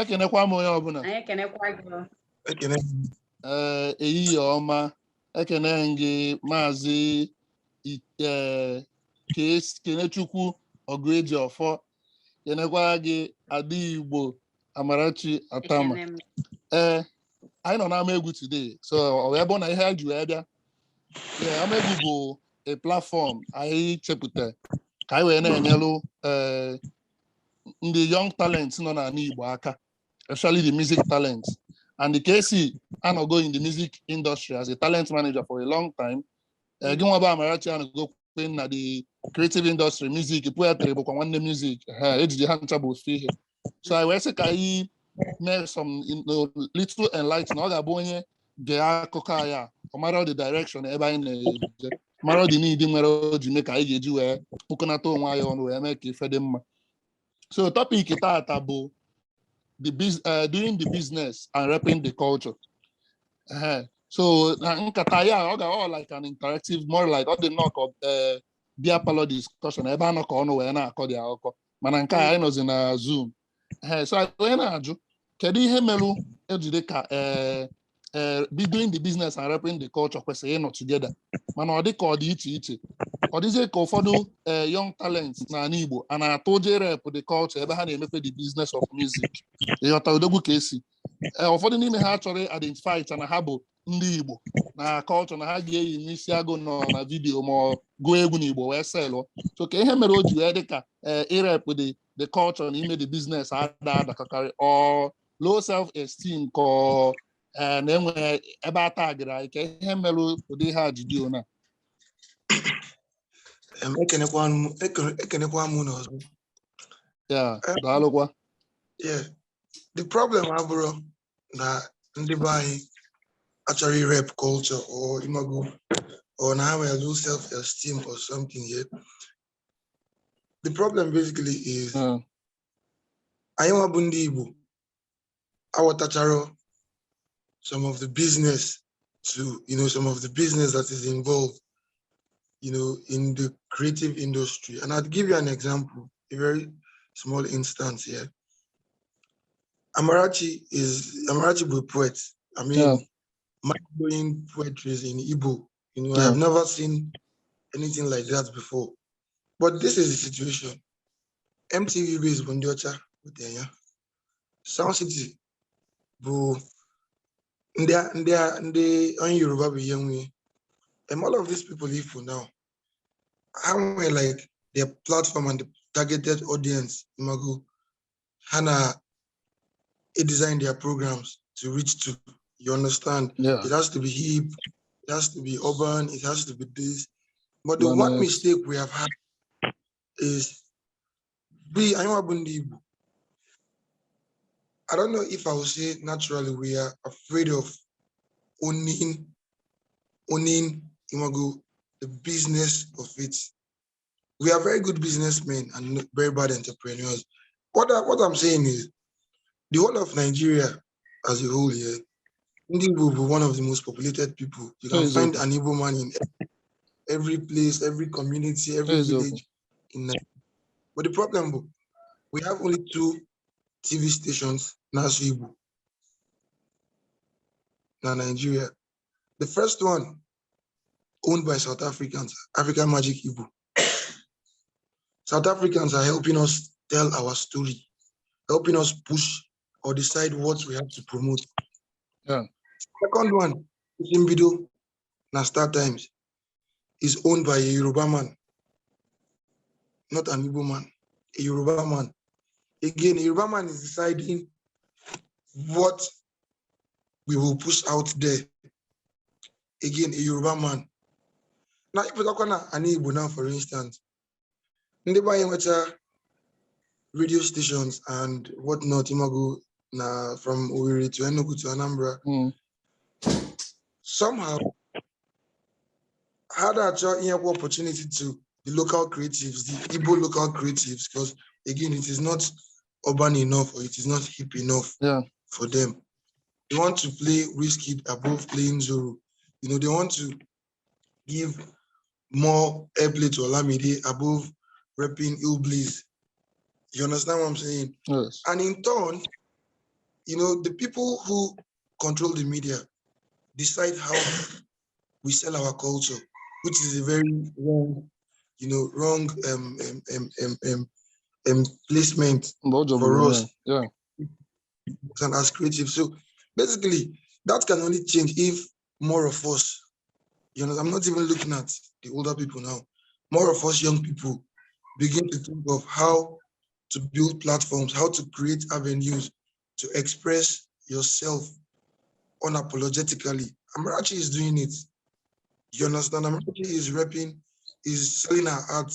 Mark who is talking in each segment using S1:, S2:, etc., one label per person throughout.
S1: Ekenekwa m onye ọbụla.
S2: Anyị ekenekwa gị o.
S3: Ekene.
S1: Ee, ehihie ọma. Ekene m gị, Maazị Kenechukwu Ọgụeji Ọfọ. Kenekwa gị, Ada Igbo Amarachi Atama.
S2: Ekene m.
S1: Ee, anyị nọ n'ama egwu today, so ọ wee bụ na ihe anyị ji wee bịa. Yeah, ama egwu bụ a platform anyị chepụta ka anyị wee na-enyelụ ndị young talents nọ n'ala Igbo aka, especially the music talents. And the KC anọgo in the music industry as a talent manager for a long time. Gị nwa bụ Amarachi anọgo kwe na the creative industry, music, poetry bụkwa nwanne music, ha ejije ha ncha bụ ofu ihe. So anyị wee sị ka anyị mee some little enlighten. Ọ ga-abụ onye gee akụkọ anyị a, ọ mara the direction ebe anyị na-eje, mara the need nwere o ji mee ka anyị ga-eji wee kpokọnata onwe anyị ọnụ wee mee ka ife dị mma. So topic tata bụ doing the business and repping the culture. So na nkata ya, ọ ga all like an interactive, more like ọ dị nnọọ ka beer parlour discussion ebe a nọkọ ọnụ wee na-akọ dị akụkọ, mana nke a anyị nọzi na Zoom. So onye na-ajụ kedu ihe merụ ejide ka be doing the business and repping the culture kwesịrị ịnọ together, mana ọ dị ka ọ dị iche iche. Ọ dịzie ka ụfọdụ young talents n'ala Igbo a na-atụ ụjọ rep the culture ebe ha na-emepe the business of music. Ịghọta, odogwu ka esi ụfọdụ n'ime ha chọrọ identify cha na ha bụ ndị Igbo na culture, na ha ga-eyi n'isi agụ nọ na video ma ọ gụọ egwu n'Igbo wee selụọ. So ka ihe mere o ji wee dị ka irep the culture na ime the business ada adakọkarị, ọ low self esteem ka ọ na-enwe ebe a tagịrị anyị, ka ihe mere ụdị ihe a ji dị ona?
S3: Ekenekwa m unu ọzọ.
S1: Ya, daalụkwa.
S3: Yeah, the problem abụrụ na ndị be anyị achọrọ irep culture or imago or na ha nwere low self-esteem or something here. The problem basically is anyị nwa bụ ndị Igbo aghọtachara some of the business to some of the business that is involved in the creative industry. And I'd give you an example, a very small instance here. Amarachi bụ poet. I mean, mind-blowing poetry in Igbo. I've never seen anything like that before. But this is the situation. MTV Base bụ ndị ọcha wetara ya. Sound City bụ ndị onye Yoruba bụ ihe nwe. And all of these people, if for now, ha nwere like their platform and the targeted audience, imago, ha na design their programs to reach to. You understand?
S1: Yeah.
S3: It has to be hip, it has to be urban, it has to be this. But the one
S1: Nice.
S3: Mistake we have had is we, anyị nwa bụ ndị Igbo. I don't know if I will say naturally we are afraid of owning imago, the business of it. We are very good businessmen and very bad entrepreneurs. What I'm saying is the whole of Nigeria as a whole here, Ndị Igbo bụ one of the most populated people. You can
S1: Eziokwu.
S3: Find an Igbo man in every place, every community, every
S1: Eziokwu.
S3: Village in Nigeria. But the problem, bụ, we have only two TV stations na-asụ Igbo na Nigeria. The first one owned by South Africans, African Magic Igbo. South Africans are helping us tell our story, helping us push or decide what we have to promote. Second one, Mbido na Star Times, is owned by a Yoruba man, not an Igbo man, a Yoruba man. Again, a Yoruba man is deciding what we will push out there. Again, a Yoruba man. Now, if we talk about an Igbo now, for instance, ndị be anyị nweta radio stations and whatnot, Imago, na from Owerri to Enugu to Anambra, somehow had achọ inyekwa opportunity to the local creatives, the Igbo local creatives, because again, it is not urban enough or it is not hip enough for them. They want to play Wizkid above playing Zoro. They want to give more airplay to Olamide above repping Illbliss. You understand what I'm saying?
S1: Yes.
S3: And in turn, The people who control the media decide how we sell our culture, which is a very wrong, wrong placement
S1: Mgbe ọ jọgburu
S3: for
S1: onwe
S3: us
S1: ya.
S3: And as creative. So basically, that can only change if more of us, I'm not even looking at the older people now, more of us young people begin to think of how to build platforms, how to create avenues to express yourself unapologetically. Amarachi is doing it. You understand? Amarachi is repping, is selling her art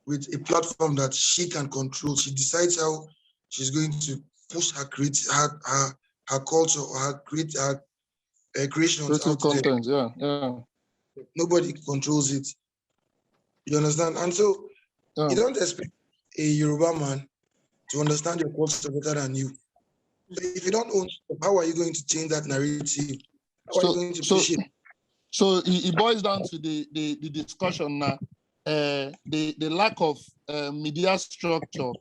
S3: with a platform that she can control. She decides how she's going to push her create her culture or her create her creations
S1: Creative
S3: out there.
S1: content, yeah.
S3: Nobody controls it. You understand? And so you don't expect a Yoruba man to understand your culture better than you. So if you don't own stuff, how are you going to change that narrative? How are you going to push it?
S1: So it boils down to the discussion now, the lack of media structure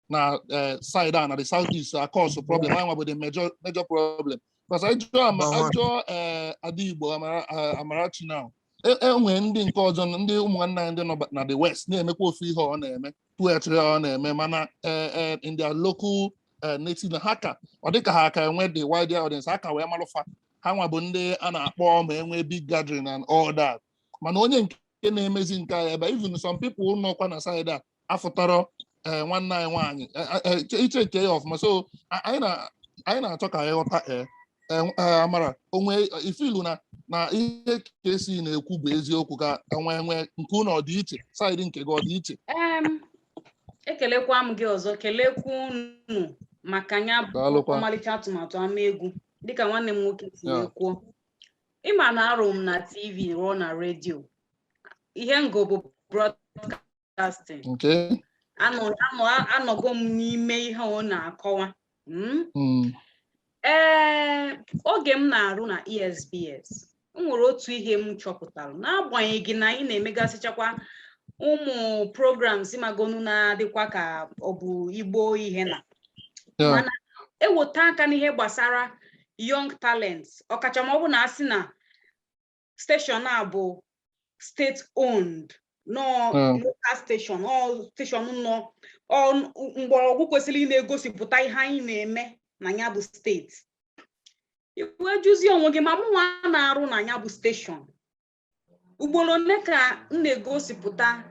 S1: na side na the southeast cause a problem. I about the major major problem. Because I draw
S3: Number
S1: I
S3: one.
S1: draw Adi Igbo Amarachi now. E nwee ndị nke ọzọ, ndị ụmụnne anyị ndị nọ na the west na-emekwa ofu ihe ọ na-eme, poetry ọ na-eme, mana in their local native ha ka ọ dịka ha ka enwe the wider audience, ha ka wee malụfa ha nwa bụ ndị a na-akpọ ma enwee big gathering and all that. Mana onye nke na-emezi nke a ebe, even some people nọkwa na side a afụtarọ nwanne anyị nwaanyị iche nke ya ọfụma. So anyị na-achọ ka anyị ghọta Amara onwe ifilu na ihe ka esi na-ekwu bụ eziokwu, ka enwe enwe nke unu ọ dị iche, side nke gị ọ dị iche?
S2: Ekelekwa m gị ọzọ, kelekwa unu maka ya bụ
S1: Daalụkwa.
S2: ọmalịcha atụmatụ ama egwu. Dịka nwanne m nwoke si wee kwuo, ịma na arụ m na TV, rụọ na redio, ihe ngo bụ broadcasting. Anọ anọgo m n'ime ihe ọ na-akọwa. Ee, oge m na-arụ na ESBS, m nwere otu ihe m chọpụtara. N'agbanyeghị na anyị na-emegasịchakwa ụmụ programs magonu na-adịkwa ka ọ bụ Igbo ihe na mana eweta aka n'ihe gbasara young talents, ọkacha ma ọ bụ na asị na station a bụ state owned, nọ local station, ọ station nọ ọ mgbọrọgwụ kwesịrị ị na-egosipụta ihe anyị na-eme na ya bụ steeti, iwe jụzie onwe gị, ma mụnwa na-arụ na ya bụ station, ugboro ole ka m na-egosipụta,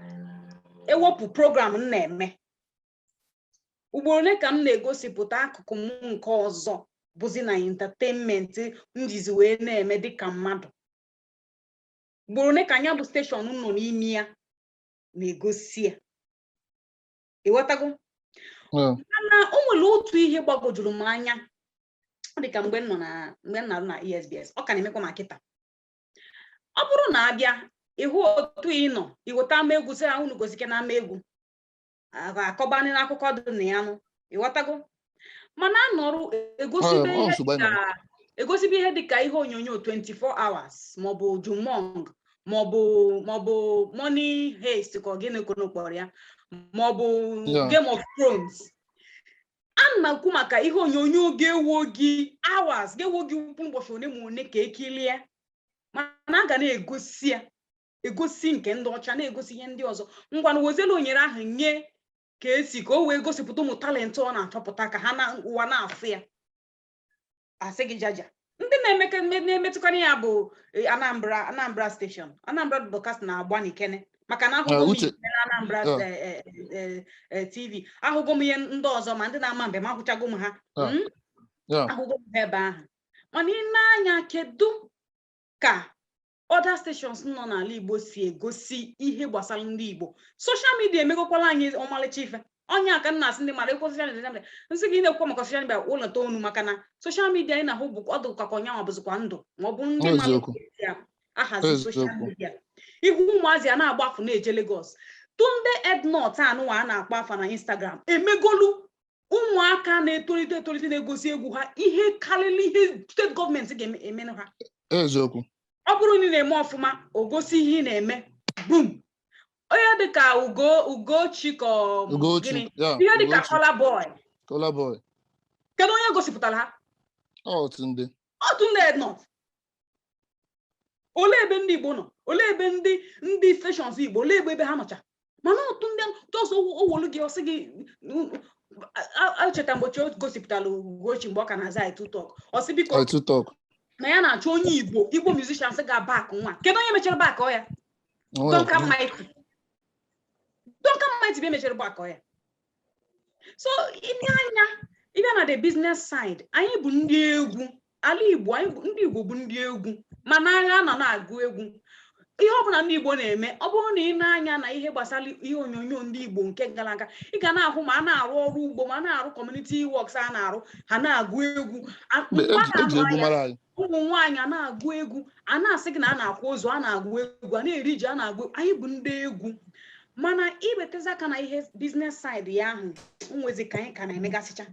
S2: ewepụ program m na-eme, ugboro ole ka m na-egosipụta akụkụ m nke ọzọ bụzi na entertainment m jizi wee na-eme dịka mmadụ? Ugboro ole ka anya bụ station nọ n'ime ya na-egosi ya? Ịghọtago?
S1: Yeah.
S2: Mana o nwere otu ihe gbagwojuru m anya. Ọ dị ka mgbe m nọ na mgbe m na-arụ na ESBS, ọ ka na-emekwa ma kịta. Ọ bụrụ na abịa ịhụ otu ị nọ iweta ama egwu, sị ha unu gosike na ama egwu, akọbanị n'akụkọ dị na ya nụ, ịghọtago? Mana anọrụ egosibe
S1: Ọ
S2: ihe
S1: nsogbu anyị
S2: dịka
S1: nọ.
S2: Egosibe ihe dịka ihe onyonyo 24 hours, maọbụ Jumong, maọbụ Money Heist, ka ọ gịnị ka unu kpọrọ ya, maọbụ Game of Thrones. A na-ekwu maka ihe onyonyo ga-ewo gị hours, ga-ewo gị ụkwụ ụbọchị one ma one ka ekilie, mana a ga na-egosi ya, egosi nke ndị ọcha, na-egosi ihe ndị ọzọ. Ngwanụ, wezelu onyere ahụ nye ka esi ka o wee gosipụta ụmụ talent ọ na-achọpụta ka ha na ụwa na-afụ ya. Asị gị jaja ndị na-emetụkarị ya bụ Anambra station, Anambra Broadcast na-agba n'ikene, maka na ahụgo m
S1: Uche.
S2: ihe na Anambra TV, ahụgo m ihe ndị ọzọ, ma ndị na-ama mbem, ahụchago m ha. Ahụgo m ha ebe ahụ. Mana ị na-anya, kedu ka other stations nọ n'ala Igbo si egosi ihe gbasara ndị Igbo? Social media emegokwala anyị ọmalịcha ife. Ọnya ka m na-asị ndị mmadụ ekwu social media, nsị gị na-ekwu maka social media ụlọta onu, maka na social media anyị na-ahụ bụ ọdụ ka ọnyanwa bụzikwa ndụ, ma ọ bụ ndị mmadụ si ahazi social media. Ihu ụmụazị a na-agbafu na-eje Lagos, Tunde Ednut anụnwa a na-akpọ afa na Instagram emegolu ụmụaka na-etolite etolite na-egosi egwu ha ihe karịrị ihe steeti gọọmenti ga-emenụ ha. Ọ bụrụ na ị na-eme ọfụma, o gosi ihe ị na-eme, boom. Onye dịka Ugo, Ugochi ka ọ
S1: Ugochi.
S2: gịnị?
S1: Yeah.
S2: Ihe dịka
S1: Ugochi.
S2: Kola Boy.
S1: Kola Boy.
S2: Kedu onye gosipụtara ha?
S1: Otu ndị.
S2: Otu ndị nọ. Olee ebe ndị Igbo nọ? Olee ebe ndị stations Igbo? Olee ebe ha nọcha? Mana otu ndị ọzọ owolu gị, ọsị gị echeta mgbe o gosipụtara Ugochi mgbe ọ ka na-aza I talk, ọsị biko
S1: I talk
S2: na ya na-achọ onye Igbo musicians ga-back nwa. Kedu onye mechara back ọ ya? Duncan Mighty. Duncan Mighty bụ emechara back ọ ya. So ị anya ịbịa na the business side, anyị bụ ndị egwu ala Igbo, anyị bụ ndị Igbo, bụ ndị egwu, mana agha nọ na-agụ egwu. Ihe ọbụla ndị Igbo na-eme, ọ bụrụ na ị na-anya na ihe gbasara ihe onyonyo ndị Igbo nke gara aga, ị ga na-ahụ ma a na-arụ ọrụ ugbo, ma a na-arụ community works, a na-arụ, ha na-agụ egwu.
S1: Eji egwu mara anyị.
S2: Ụmụ nwaanyị a na-agụ egwu, a na-asị gị na a na-akwa ozu, a na-agụ egwu, a na-eri ji, a na-agụ. Anyị bụ ndị egwu, mana iwetazi aka na ihe business side ya ahụ, nwezi ka anyị ka na-emegasịcha.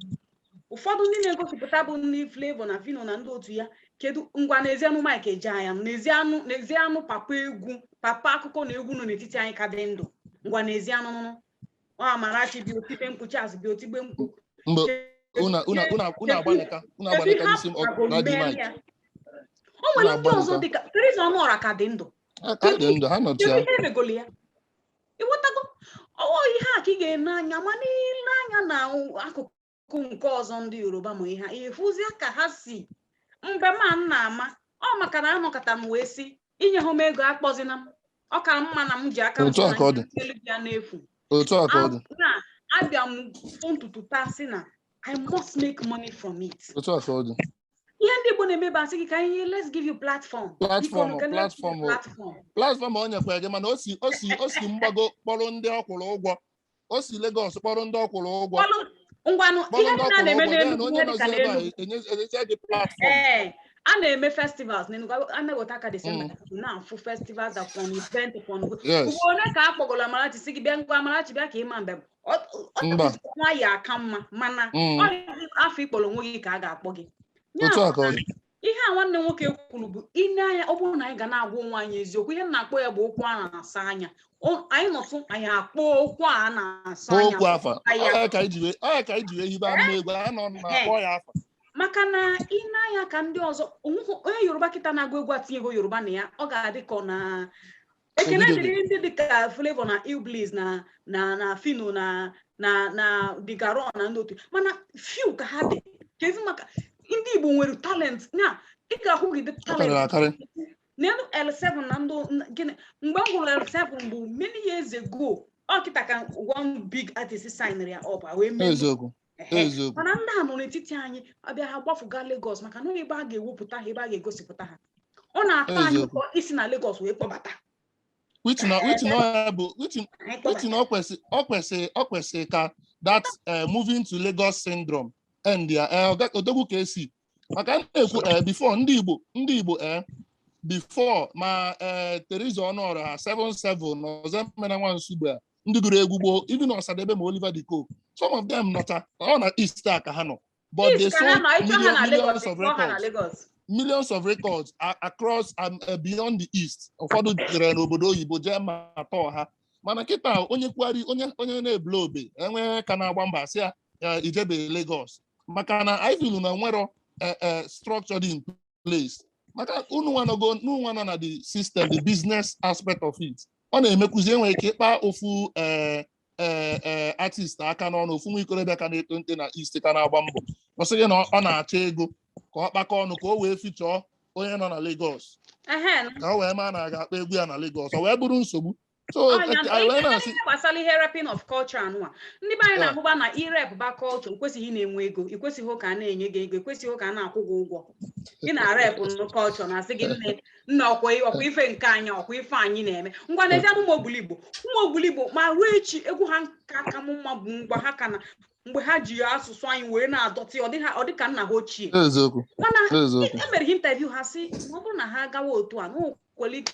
S2: Ụfọdụ ndị na-egosipụta bụ ndị Flavour na Phyno na ndị otu ya. Kedu ngwa n'ezianụ Mike Ejeagha, n'ezianụ, n'ezianụ papa egwu, papa akụkọ na egwu nọ n'etiti anyị ka dị ndụ? Ngwa n'ezianụ nụnụ ọ Amarachi bi otibe mkpu, Charles bi otigbe mkpu.
S1: Mgbe unu agbanịka, unu agbanịka n'isi m na dị Mike.
S2: O nwere ndị ọzọ dịka Teresa Ọnụọra ka dị ndụ.
S1: Ha dị ndụ, ha nọchi
S2: Kedu
S1: ya.
S2: ihe emegolo ya? Ịghọtago? Ọ ihe a ka ị ga-ene anya ma n'ile anya na akụkụ nke ọzọ, ndị Yoruba ma ihe ịfụzie ka ha si mgbe ma m na-ama ọ maka na anọkọta m wee sị inye ha m ego akpọzina m, ọ ka mma na m ji aka m
S1: Otu a ka ọ dị.
S2: elu ya n'efu.
S1: Otu a ka ọ dị.
S2: Na abịa m ntutu taa sị na I must make money from it.
S1: Otu a ka ọ dị.
S2: Ihe ndị Igbo na-emebe, asị gị ka anyị, let's give you platform.
S1: Platform,
S2: Biko, can let's give you
S1: platform.
S2: Platform.
S1: Platform o nyekwa gị, mana o si mgbago kpọrọ ndị ọ kwụrụ ụgwọ, o si Lagos kpọrọ ndị ọ kwụrụ ụgwọ.
S2: Ngwanụ,
S1: kpọrọ
S2: ihe
S1: ndị ọ
S2: ndị a
S1: kwụrụ
S2: na-eme
S1: ụgwọ, then
S2: n'Enugu,
S1: onye
S2: ihe dịka
S1: nọzi ebe a
S2: n'Enugu,
S1: enyezie gị platform.
S2: Ee, a na-eme festivals n'Enugu, a na-eweta aka December na-afụ festivals upon event upon ugboro ole ka a kpọgoro Amarachi si gị bịa? Ngwa Amarachi, bịa ka ịma mbem.
S1: Mba.
S2: Nwa ya aka mma, mana ọ afọ ịkpọrọ onwe gị ka a ga-akpọ gị. Ya
S1: Otu a ka ọ dị.
S2: Ihe a nwanne nwoke kwuru bụ ine anya, ọ bụrụ na anyị ga na-agwa onwe anyị eziokwu, ihe m na-akpọ ya bụ okwu a na-asa anya. Anyị nọtụ, anyị akpọ okwu a na-asa anya.
S1: Okwu afa.
S2: Anya.
S1: Ọ ya ka anyị ji wee hibe ama egwu a nọ na-akpọ ya afa.
S2: Maka na ine anya ka ndị ọzọ, onweghị onye Yoruba kịta na-agụ egwu atinyego Yoruba na ya, ọ ga-adị ka ọ na ekene
S1: Obidobe.
S2: dịrị ndị dịka Flavour na Illbliss na Phyno na Dikaron na ndị otu, mana few ka ha dị. Kezi maka ndị Igbo nwere talent na ị ga-ahụgide
S1: Ọ karịrị
S2: talent
S1: akarị.
S2: N'elu L7 na ndị gịnị, mgbe m hụrụ L7 bụ many years ago, ọ kịta ka one big artist signed ya up wee mee.
S1: Eziokwu.
S2: Ehe.
S1: Eziokwu.
S2: Mana ndị a nọ n'etiti anyị, abịa ha gbafuga Lagos maka na ebe a ga-ewepụta ha, ebe a ga-egosipụta ha, ọ na-atọ anyị
S1: Eziokwu.
S2: ụtọ isi na Lagos wee kpọbata.
S1: Which na ọ ya bụ which
S2: anyị
S1: which
S2: kpọbata.
S1: Na ọ kwesị ka that moving to Lagos syndrome end ya. Odogwu ka esi maka m na-ekwu, before ndị Igbo before ma Teresa Ọnụọra ha 77 na Ọzọemena Nwansugbe a, ndị gụrụ egwu gboo, even Ọsadebe ma Oliver De Coque, some of them nọcha ọ na East a ka ha nọ, but they
S2: East ka ha
S1: sold
S2: nọ, ịchọ ha na
S1: millions
S2: Lagos,
S1: of
S2: ịkpọ ha na
S1: records,
S2: Lagos.
S1: Millions of records across beyond the East. Ụfọdụ jere n'obodo oyibo jee ma atọ ha, mana kịta onye kwugharị, onye na-ebule obe enwe ka na-agba mba sị ya ya ijebe Lagos, maka na anyị feel na nwero structure dị in place maka unu nwa nọgo, unu nwa nọ na the system, the business aspect of it. Ọ na-emekwuzi enwere ike ịkpa ofu artist aka n'ọnụ, ofu nwa ikorobịa ka na-eto nte na East ka na-agba mbọ, ọ sị gị na ọ na-achọ ego ka ọ kpakọ ọnụ ka o wee fichọọ onye nọ na Lagos, ka o wee maa na a ga-akpa egwu ya na Lagos, ọ wee bụrụ nsogbu. So
S2: Ọnya,
S1: anyị wee
S2: ihe
S1: na-asị
S2: gbasara ihe repping of culture anụwa, ndị be anyị na-ahụba na irep ba culture kwesịghị ị na-enwe ego, ị kwesịghị ka a na-enye gị ego, ekwesịghị ka a na-akwụ gị ụgwọ. Ị na-arep nụ culture na-asị gị nne nna, ọkwa ife nke anyị, ọkwa ife anyị na-eme. Ngwa, n'ezie, ụmụ Ogbulигbo ma ruo echi, egwu ha nka ka m mma bụ ngwa ha ka na mgbe ha ji asụsụ anyị wee na-adọtị, ọ dị ka nna ha ochie.
S1: Eziokwu.
S2: Mana
S1: Eziokwu.
S2: e mere ha interview, ha sị ma ọ bụrụ na ha gawa otu a na o kwere ike.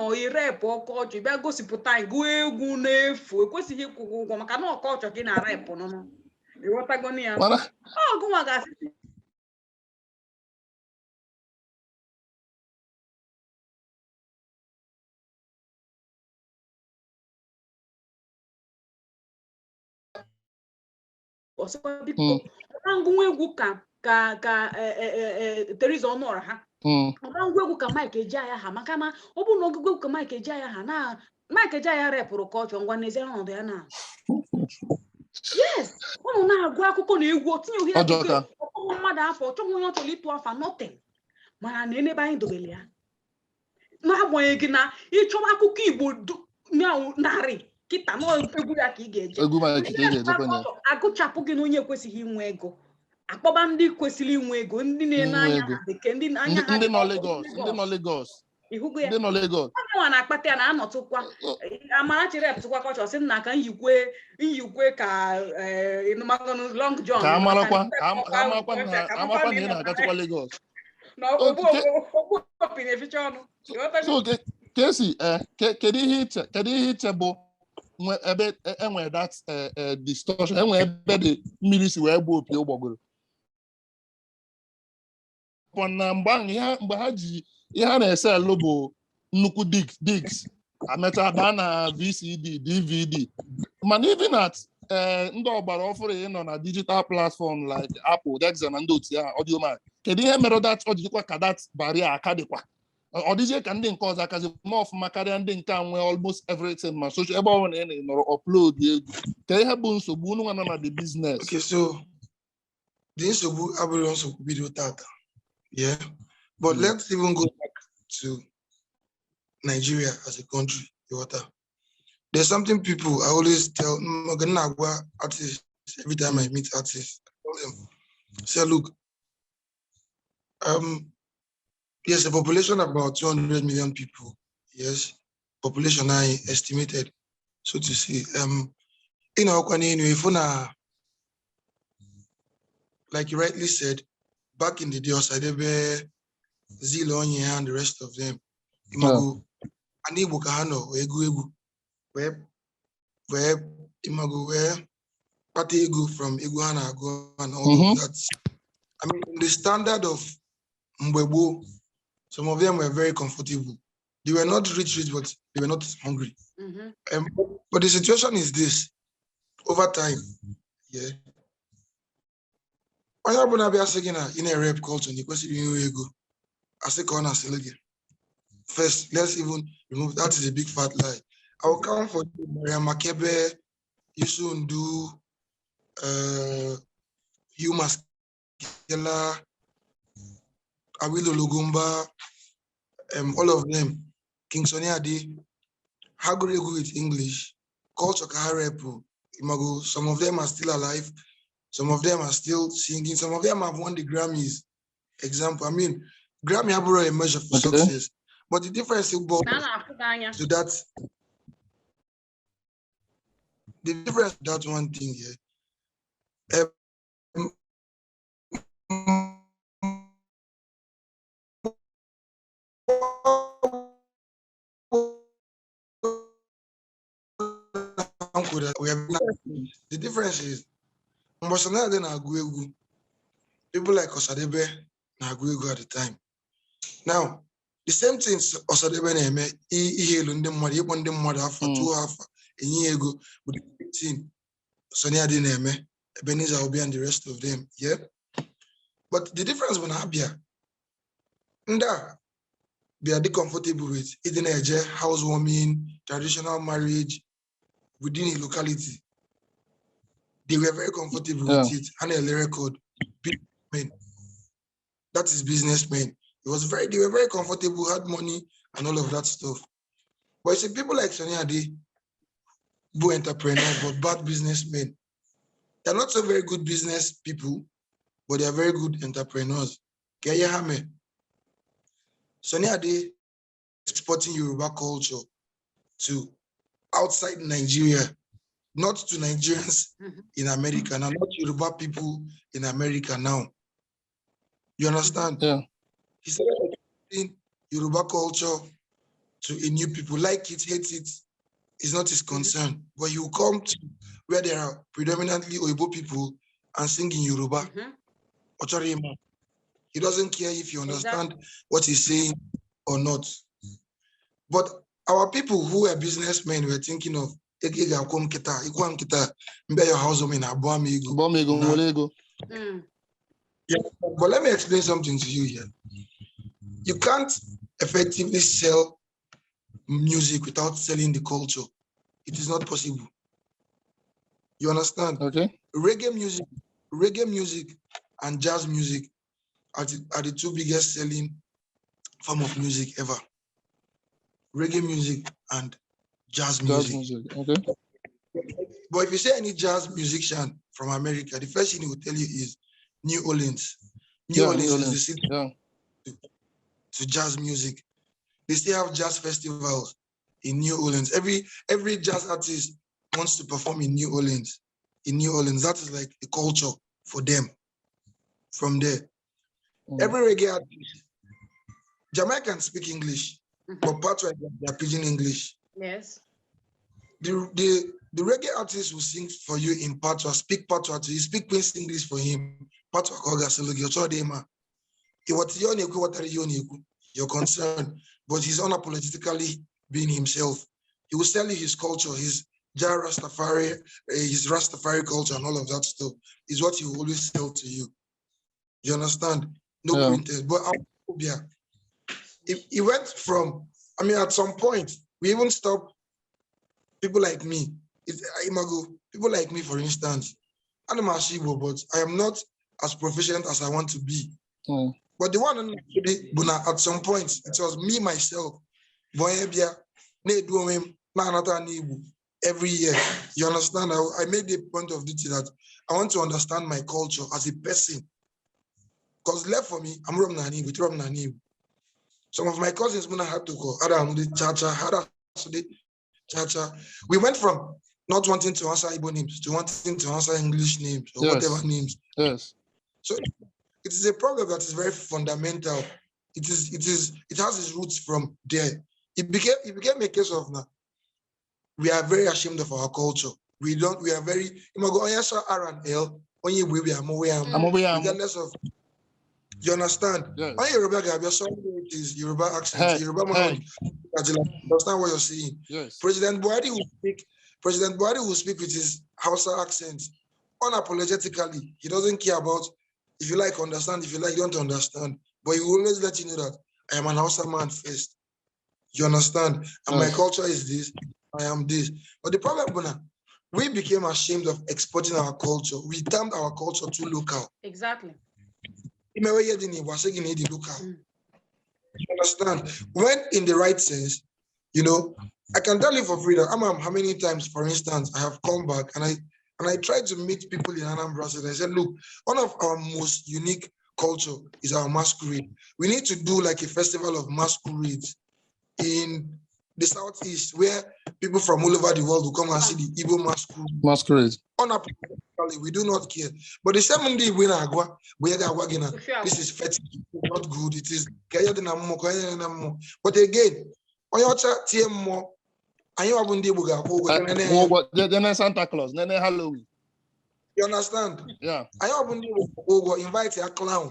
S2: Ịnọ irepụ ọkọchị bịa gosipụta anyị, gụọ egwu n'efu, ekwesịghị ịkwụ gị ụgwọ maka na ọkọchọ ka ị na-arepụ nụnụ, ịghọtagonu ya?
S1: Mana
S2: Ọ gụnwa ga-asị ọsịkwa biko, ọma ngụnwa egwu ka Teresa Ọnụọra ha, ọma ngwa egwu ka Mike Ejeagha ha, maka na ọ bụrụ na ọgụgụ egwu ka Mike Ejeagha ha na Mike Ejeagha repụrụ culture, ngwa n'ezie ọnọdụ ya na yes, ụnụ na-agụ akụkọ na egwu o tinye ohe
S1: Ọjọọ ka.
S2: Ọkpọghọ mmadụ afọ, ọ chọghị onye ọ chọrọ ịtụ afa, nothing, mana na enebe anyị dobere ya, n'agbanyeghị na ịchọwa akụkọ Igbo 100 kịta na egwu ya ka ị ga-eje.
S1: Egwu Mike ka ị ga-ejekwa na ya.
S2: Agụchapụ gị na onye ekwesịghị inwe ego, akpọba ndị kwesịrị inwe ego, ndị na-ene
S1: Inwe
S2: anya
S1: ego.
S2: ha bekee, ndị anya
S1: Ndị
S2: ha
S1: ndị
S2: dị
S1: nọ
S2: ọkụ,
S1: Lagos, ndị nọ Lagos,
S2: ịhụgo ya?
S1: Ndị nọ Lagos.
S2: Onye nwa na-akpata ya na-anọtụkwa Amarachi repụtụkwa kọchọ sị nna ka njikwe ka ịnụmagọnụ Long John.
S1: Ka amarakwa ka amakwa na ị na-agatụkwa Lagos.
S2: Na ogbu ogbu opi na-eficha ọnụ. Ịghọtago?
S1: So Kesi, kedu ihe iche bụ nwe ebe enwere that distortion, enwe ebe dị mmiri si wee gbuo opi ụgbọgụrụ pọ na mgbe ahụ, mgbe ha ji ihe a na-ese elu bụ nnukwu disc, amecha baa na VCD, DVD, mana even at ndị ọgbara ọfụrụ ị nọ na digital platform like Apple, Deezer na ndị otu ya, Audiomack, kedu ihe mere that ọ dịkwa ka that barrier aka dịkwa, ọ dịzie ka ndị nke ọzọ akazi ma ọfụma karịa ndị nke a nwee almost everything, ma social ebe ọ bụla ị nọrọ upload egwu? Ka ihe bụ nsogbu unu nwa nọ na the business?
S3: Okay, so the nsogbu abụrụ nsogbu bido tata. Yeah. But let's even go back to Nigeria as a country. Water. There's something people I always tell Nagwa artists every time I meet artists. I tell them, say, look, yes, a population of about 200 million people. Yes, population I estimated, so to say. If una, like you rightly said, back in the day, Osadebe, Zeal Onyia and the rest of them, Imago, and Igbo ka ha nọ wee gụọ egwu, wee imago wee kpata ego from egwu ha na-agụ and all of that. I mean, the standard of mgbe gboo, some of them were very comfortable. They were not rich, rich, but they were not hungry. But the situation is this: over time, yeah. Onye ọbụla bịa sị gị na ị na-erep culture na ị kwesịrị inwe ego, asị ka ọ na-asịlị gị. First, let's even remove that is a big fat lie. I will count for you Miriam Makeba, Youssou N'Dour, Hugh Masekela, Awilo Longomba, all of them, King Sunny Ade, ha gụrụ egwu with English, culture ka ha repụ, Imago, some of them are still alive, some of them are still singing, some of them have won the Grammys. Example, I mean, Grammy abụrụ a measure for success, but the difference is
S2: Na a na-afụ gị anya.
S3: To that, the difference that one thing here. The difference is mgbe Sunny Ade na-agụ egwu, people like Osadebe na-agụ egwu at the time. Now, the same thing Osadebe na-eme, ihe elu ndị mmadụ, ịkpọ ndị mmadụ afa, tụọ afa, enye ya ego, bụ the same thing Sunny Ade na-eme, Ebenezer Obey and the rest of them, yeah? But the difference bụ na abịa, ndị a bịa dị comfortable with ịdị na-eje housewarming, traditional marriage within a locality. They were very comfortable with it. And a record, businessmen. That is businessmen. They were very comfortable, had money and all of that stuff. But you see, people like Sunny Ade, who entrepreneurs, but bad businessmen. They're not so very good business people, but they are very good entrepreneurs. Keye Hame. Sunny Ade exporting Yoruba culture to outside Nigeria, not to Nigerians in America now, not Yoruba people in America now. You understand?
S1: Yeah.
S3: He started exporting Yoruba culture to a new people. Like it, hate it, is not his concern. But he will come to where there are predominantly Oyibo people and sing in Yoruba. Ọ chọrọ ịma. He doesn't care if you understand what he's saying or not. But our people who are businessmen were thinking of, "Ego ị ga-akwụ m kịta, ịkwụ m kịta, m bịa your house home na abụọ m ego."
S1: Bọọ m ego,
S3: Na-
S1: nwere ego.
S3: Yeah, but let me explain something to you here. You can't effectively sell music without selling the culture. It is not possible. You understand?
S1: Okay.
S3: Reggae music and jazz music are the two biggest selling form of music ever. Reggae music and jazz
S1: Jazz
S3: music.
S1: Music. Okay.
S3: But if you say any jazz musician from America, the first thing he will tell you is New Orleans. New
S1: Yeah, New
S3: Orleans is the
S1: Orleans.
S3: city to jazz music. They still have jazz festivals in New Orleans. Every jazz artist wants to perform in New Orleans. In New Orleans, that is like the culture for them. From there, every reggae artist, Jamaicans speak English, but patois, they are pidgin English. The reggae artist will sing for you in patois, speak patois to you, speak Queen's English for him. Patois ka ọ ga-asịlụ gị, ọ chọrọ dị mma. Ịghọta ihe ọ na-ekwu, ghọtara ihe ọ na-ekwu, you're concerned, but he's unapologetically being himself. He will sell you his culture, his Jah Rastafari, his Rastafari culture and all of that stuff is what he will always sell to you. You understand? No printed. But yeah, it went from, I mean, at some point, we even stopped people like me. Imago, people like me, for instance, I'm a Igbo, but I am not as proficient as I want to be. But the one on but now at some point, it was me myself, bụ bịa, na-edu onwe m na-anata n'Igbo every year. You understand? I made a point of duty that I want to understand my culture as a person. Because left for me, I'm from Nani, from Nani. Some of my cousins when I had to go, Adam Chacha, Hada Chacha. We went from not wanting to answer Igbo names to wanting to answer English names or whatever names. So it is a problem that is very fundamental. It has its roots from there. It became a case of now. We are very ashamed of our culture. We don't, we are very, you go, onye sọ R and L, onye Igbo we are more, we are
S1: Amụ ya amụ.
S3: Regardless of, you understand?
S1: Yes.
S3: Onye Yoruba ga-abịa sọ it is Yoruba accent,
S1: Hey,
S3: Yoruba man,
S1: hey.
S3: Understand what you're saying. President Buhari will speak with his Hausa accent unapologetically. He doesn't care about if you like understand, if you like don't understand. But he will always let you know that I am an Hausa man first. You understand? And my culture is this, I am this. But the problem, bụ na, we became ashamed of exporting our culture. We termed our culture too local. Imewe ihe dị n'Igbo, asị gị na ị dị local. You understand? When in the right sense, I can tell you for free that I'm how many times, for instance, I have come back and I tried to meet people in Anambra State. I said, "Look, one of our most unique culture is our masquerade. We need to do like a festival of masquerades in the Southeast where people from all over the world will come and see the Igbo masquerade."
S1: Masquerade.
S3: Unapologetically, we do not care. But the same day we na-agwa, we ga-agwa gị na this is fetish, it's not good, it is ka ihe dị na mmụọ, ka ihe dị na mmụọ. But again, onye ọcha tie mmụọ, anyị nwa bụ ndị Igbo ga-akwụ ụgwọ jee nene ya.
S1: Ụgwọ jee nene Santa Claus, nene Halloween.
S3: You understand?
S1: Yeah.
S3: Anyị nwa bụ ndị Igbo ga-akwụ ụgwọ invite ya clown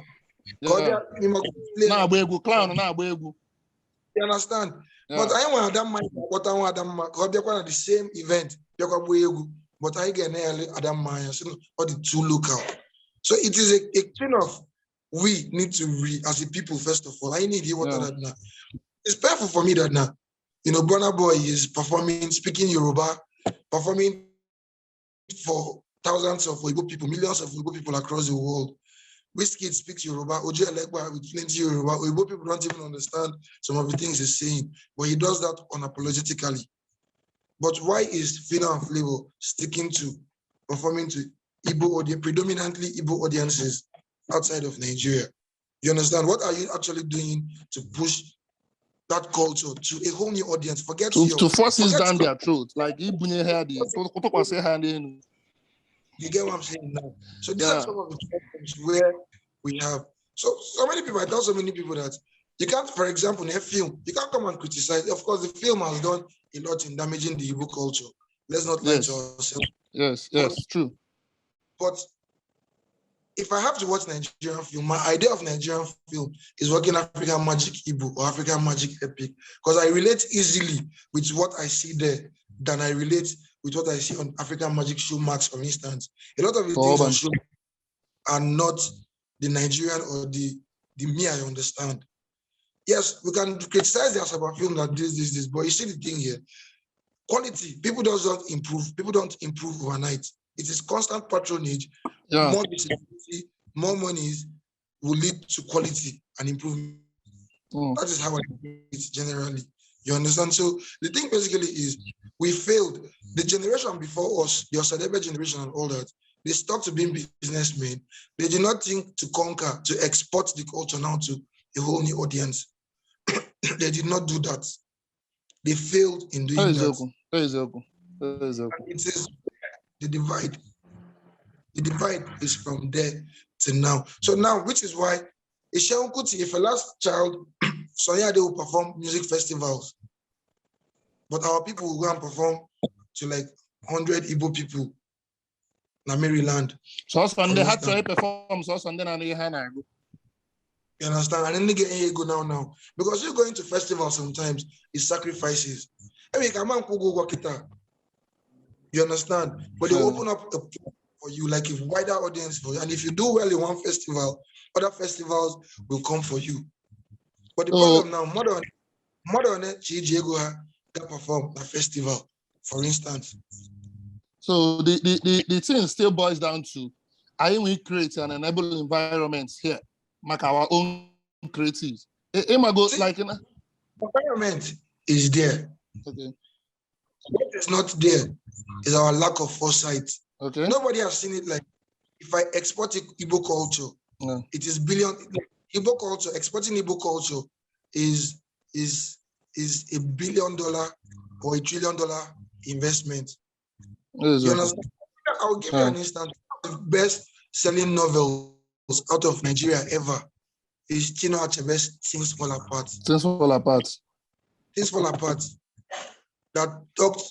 S3: ka ọ bịa n'ime play.
S1: Na-agba egwu, clown na-agba egwu.
S3: You understand?
S1: Yeah.
S3: But anyị nwere Adamma, anyị ga-akpọta nwa Adamma ka ọ bịakwa na the same event bịakwa gbuo egwu, but anyị ga-ene ya Adamma anya sị na ọ dị too local. So it is a thing of we need to re as a people, first of all, I need ịghọta that now. It's painful for me that now, Burna Boy is performing, speaking Yoruba, performing for thousands of Igbo people, millions of Igbo people across the world. Wizkid speaks Yoruba, Ojuelegba with plenty Yoruba. Igbo people don't even understand some of the things he's saying, but he does that unapologetically. But why is Phyno and Flavour sticking to performing to Igbo audience, predominantly Igbo audiences outside of Nigeria? You understand? What are you actually doing to push that culture to a whole new audience? Forget
S1: To,
S3: your,
S1: to force it
S3: forget
S1: down their throat. Like ibunye ha dị, tụkwasị ha n'elu.
S3: You get what I'm saying now? So these are
S1: Yeah.
S3: some of the problems where we have. So many people, I tell so many people that You can't, for example, in a film, you can't come and criticize. Of course, the film has done a lot in damaging the Igbo culture. Let's not lie to ourselves.
S1: Yes, true.
S3: But if I have to watch Nigerian film, my idea of Nigerian film is working African Magic Igbo or African Magic Epic, because I relate easily with what I see there than I relate with what I see on African Magic Showmax, for instance. A lot of the things on
S1: Urban.
S3: Show are not the Nigerian or the me I understand. Yes, we can criticize the Asaba film that this, this, this, but you see the thing here. Quality, people just don't improve. People don't improve overnight. It is constant patronage, more visibility, more monies will lead to quality and improvement. That is how I see it generally. You understand? So the thing basically is we failed. The generation before us, the Osadebe generation and all that, they stopped to being businessmen. They did not think to conquer, to export the culture now to a whole new audience. They did not do that. They failed in doing that.
S1: Eziokwu, eziokwu, eziokwu.
S3: It is the divide. The divide is from there to now. So now, which is why Seun Kuti, if a last child, Sunny Ade will perform music festivals, but our people will go and perform to like 100 Igbo people na Maryland.
S1: Sọsọ ndị ha chọrọ perform, sọsọ ndị na-anụ ihe ha na-agụ.
S3: You understand? And then they get here go now now. Because you going to festivals sometimes is sacrifices. I mean, come on, go work it out. You understand? But they open up a for you, like a wider audience for you. And if you do well in one festival, other festivals will come for you. But the problem now, modern Chijiego can perform a festival, for instance.
S1: So the thing still boils down to, I we create an enable environment here, make our own creatives. Go
S3: See,
S1: like, you know?
S3: Environment is there. What is not there is our lack of foresight. Nobody has seen it like, if I export Igbo culture, it is billion. Igbo culture, exporting Igbo culture is $1 billion or $1 trillion investment. You understand? I'll give you an instance. The best selling novels out of Nigeria ever is Chinua Achebe's Things Fall Apart.
S1: Things Fall Apart.
S3: Things Fall Apart. That talked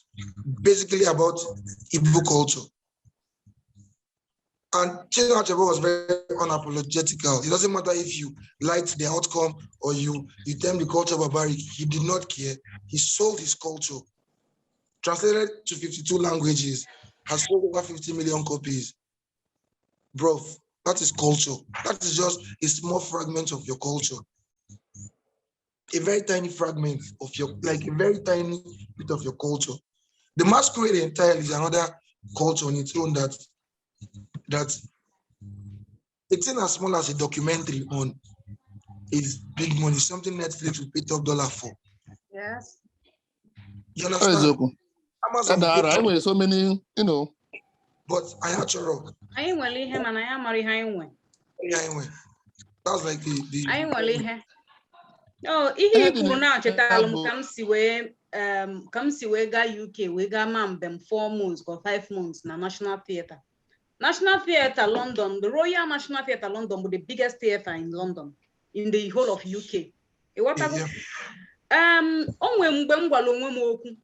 S3: basically about Igbo culture. And Chinua Achebe was very unapologetical. It doesn't matter if you liked the outcome or you term the culture barbaric. He did not care. He sold his culture. Translated to 52 languages, has sold over 50 million copies. Bro, that is culture. That is just a small fragment of your culture. A very tiny fragment of your, like a very tiny bit of your culture. The masquerade entirely is another culture on its own that it's in as small as a documentary on is big money, something Netflix will pay top dollar for. You understand?
S1: Eziokwu.
S3: Amazon
S1: That
S3: pay
S1: I
S3: top
S1: nwere so many.
S3: But I actually
S2: Anyị nwere ihe mana anyị amara ihe anyị nwe.
S3: Yeah, anyway. That's like the
S2: Anyị nwere ihe. Oh, ihe
S1: Ihe
S2: i
S1: dị
S2: kwuru
S1: na-
S2: na chetara m
S1: bụ-
S2: ka m si wee gaa UK wee gaa ma mbem 4 months or 5 months na National Theatre. National Theatre London, the Royal National Theatre London bụ the biggest theatre in London, in the whole of UK. Ịghọtago?
S3: Yeah.
S2: O nwere mgbe m gwara onwe m okwu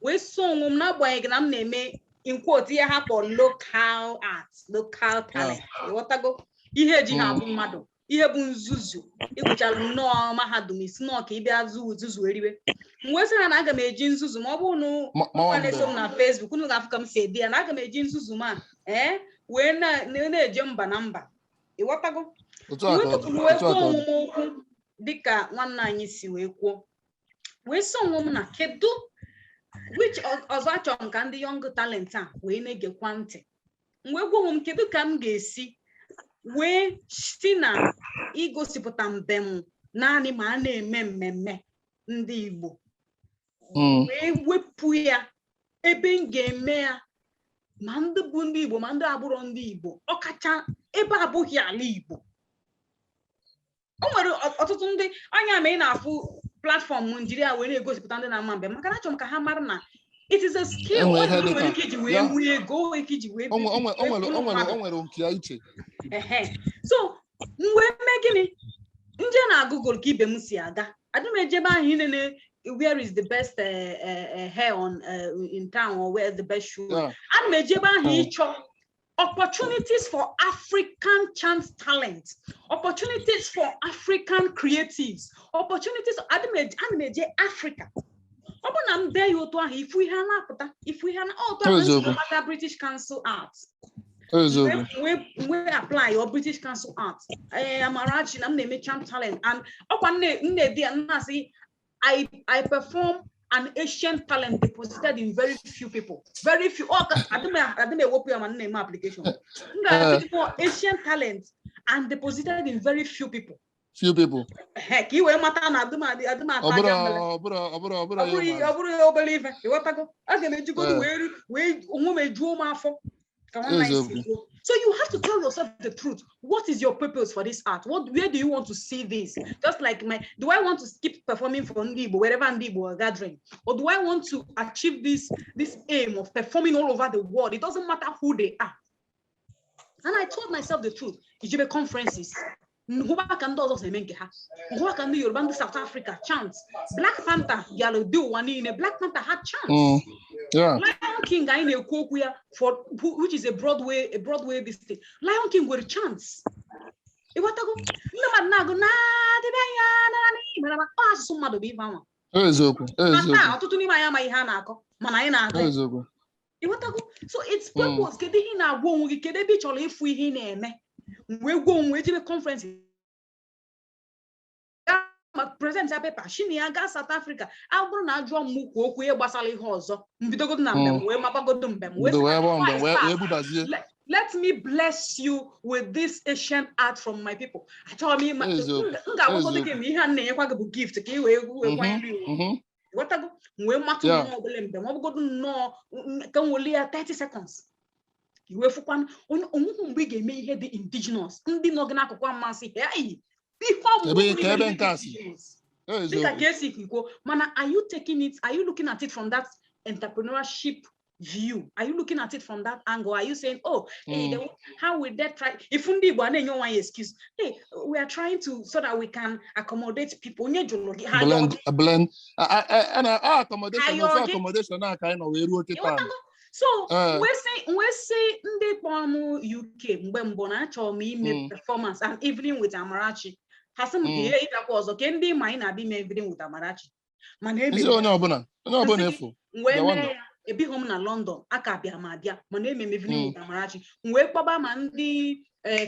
S2: wee so onwe m, n'agbanyeghị na m na-eme, in quote, ihe ha kpọrọ local art, local talent. Ịghọtago? Ihe eji ha abụ mmadụ, ihe bụ nzuzu, ịgụchara nnọọ mahadum isi nnọọ ka ị bịa zuzu eriwe. M wee sị ha na aga m eji nzuzu ma ọ bụrụ na
S1: Mawa
S2: nwa na-eso m
S1: mbe.
S2: na Facebook, unu ga-afụ ka m si ede ya na aga m eji nzuzu ma ee wee na-eje mba na mba. Ịghọtago?
S1: Otu a ka ọ dị.
S2: Wee
S1: Otu a
S2: kwuo
S1: ka ọ
S2: onwe
S1: dị.
S2: m okwu dịka nwanne anyị si wee kwuo, wee sị onwe m na kedu which ọzọ achọrọ m ka ndị young talent a wee na-egekwa ntị. M wee gwa onwe m, kedu ka m ga-esi wee si na igosipụta mbem naanị ma a na-eme mmemme ndị Igbo wee wepụ ya ebe m ga-eme ya ma ndị bụ ndị Igbo ma ndị agbụrụ ndị Igbo, ọkacha ebe abụghị ala Igbo. O nwere ọtụtụ ndị anya ma ị na-afụ platform Naijiria wee na-egosipụta ndị na-ama mbem, maka na achọrọ m ka ha mara na it is a skill.
S1: Enwere ihe
S2: o nwere
S1: dịka
S2: ike iji wee
S1: ya.
S2: nwee ego, o nwere ike iji wee
S1: O nwere
S2: wee
S1: o nwere
S2: mmadụ.
S1: O nwere nke ya iche.
S2: Ehe. So m wee mee gịnị nje na Na-agụgụl ka ibe m si aga. Adị m eje ebe ahụ inene where is the best hair on in town or where is the best shoe. Ana m eje ebe ahụ ịchọ opportunities for African chant talent, opportunities for African creatives, opportunities. Adị m eje, ana m eje Africa. Ọ bụ na m dee ya otu ahụ, ifu ihe a na-apụta, ifu ihe a na otu ahụ m si
S1: Eziokwu.
S2: mata British Council Art.
S1: Eziokwu.
S2: Wee apply your British Council Art. Ee, Amarachi na m na-eme chant talent and ọkwa nne nne di ya nna-asị I perform an ancient talent deposited in very few people. Very few. Ọ ka adị m ewepụ ya ma m na-eme application. M ga-asị gị nọọ ancient talent and deposited in very few people.
S1: Few people.
S2: Ehe, ka ị wee mata na adị m adị adị m
S1: Ọ
S2: ata
S1: bụrụ
S2: aja mmele.
S1: ọ bụrụ ọ bụrụ ọ bụrụ
S2: Ọ
S1: ya
S2: bụrụ
S1: ụmụazị.
S2: ọ bụrụ ya obere ife, ịghọtago? Aga m ejigodo wee onwe m ejuo m afọ ka nwanne anyị si
S1: Eziokwu.
S2: kwuo. So you have to tell yourself the truth. What is your purpose for this art? What, where do you want to see this? Just like my, do I want to keep performing for Ndị Igbo wherever Ndị Igbo are gathering? Or do I want to achieve this aim of performing all over the world? It doesn't matter who they are. And I told myself the truth. Ijebe conferences. Nhụba ka ndị ọzọ si eme nke ha. Nhụba ka ndị Yoruba, ndị South Africa chant. Black Panther bịara dị ụwa niile. Black Panther had chants. Lion King anyị na-ekwu okwu ya for which is a Broadway this thing. Lion King nwere chance. Ịghọtago? Ndị mmadụ na-agụ na-adịbe anya na na ọ asụsụ mmadụ bụ ife anwa.
S1: Eziokwu.
S2: Ma
S1: Eziokwu.
S2: taa ọtụtụ n'ime anyị amaghị ihe a na-akọ, mana anyị na-agụ ya.
S1: Eziokwu.
S2: Ịghọtago? So it's purpose. Kedu ihe ị na-agwa onwe gị? Kedu ebe ị chọrọ ịfụ ihe ị na-eme? Wee gwa onwe ejebe conference, gaa ma present ya paper shi na ya gaa South Africa. A bụrụ na ajụọ m kwuo okwu ihe gbasara ihe ọzọ, mbidogodo na mbem wee mabagodo mbem wee
S1: Bido
S2: sị
S1: wee
S2: na
S1: gbaa mbem
S2: Christ
S1: wee
S2: a,
S1: wee bubazie.
S2: Let me bless you with this ancient art from my people. Achọrọ m ịma
S1: Eziokwu.
S2: m ga-agwagodo gị ma ihe a m na-enyekwa gị bụ gift ka ị wee kwanyere ugwu. Ghọtago? M wee matụ nnọọ obele mbem, ọ bụgodo nnọọ ka m weli ya 30 seconds. I wee fụkwanụ onye onwekwu mgbe ị ga-eme ihe dị indigenous, ndị nọ gị n'akụkụ amasị, hey, ihe ọmụmụ
S1: Ebe
S2: bụrụ
S1: ka
S2: ihe
S1: ebe
S2: dị
S1: nke a si.
S2: indigenous. Dịka
S1: Eziokwu.
S2: ka esi kwuo, mana are you taking it, are you looking at it from that entrepreneurship view? Are you looking at it from that angle? Are you saying, "Oh, hey, how will they try?" If ndị Igbo a na-enye onwe anyị excuse, "Hey, we are trying to so that we can accommodate people." Onye jụrụ gị ha yọọ
S1: Blend
S2: gị?
S1: Blend a na accommodation
S2: Ayọ
S1: ofu
S2: gị?
S1: Accommodation a ka anyị nọ wee ruo kịta.
S2: Ịghọtago? So
S1: Ee.
S2: wee sị ndị kpọrọ m UK mgbe mbụ na achọrọ m ime performance and evening with Amarachi, ha sị m ka ihe ịbịakwa ọzọ ke ndị ma anyị na-abịa ime evening with Amarachi, mana
S1: Nsị
S2: emere
S1: onye ọbụla
S2: Nsị gị,
S1: efu.
S2: M wee
S1: Bịawa
S2: mee
S1: nọ.
S2: ya. Ebighị m na London aka bịa ma abịa, mana ememe evening with Amarachi. M wee kpọba ma ndị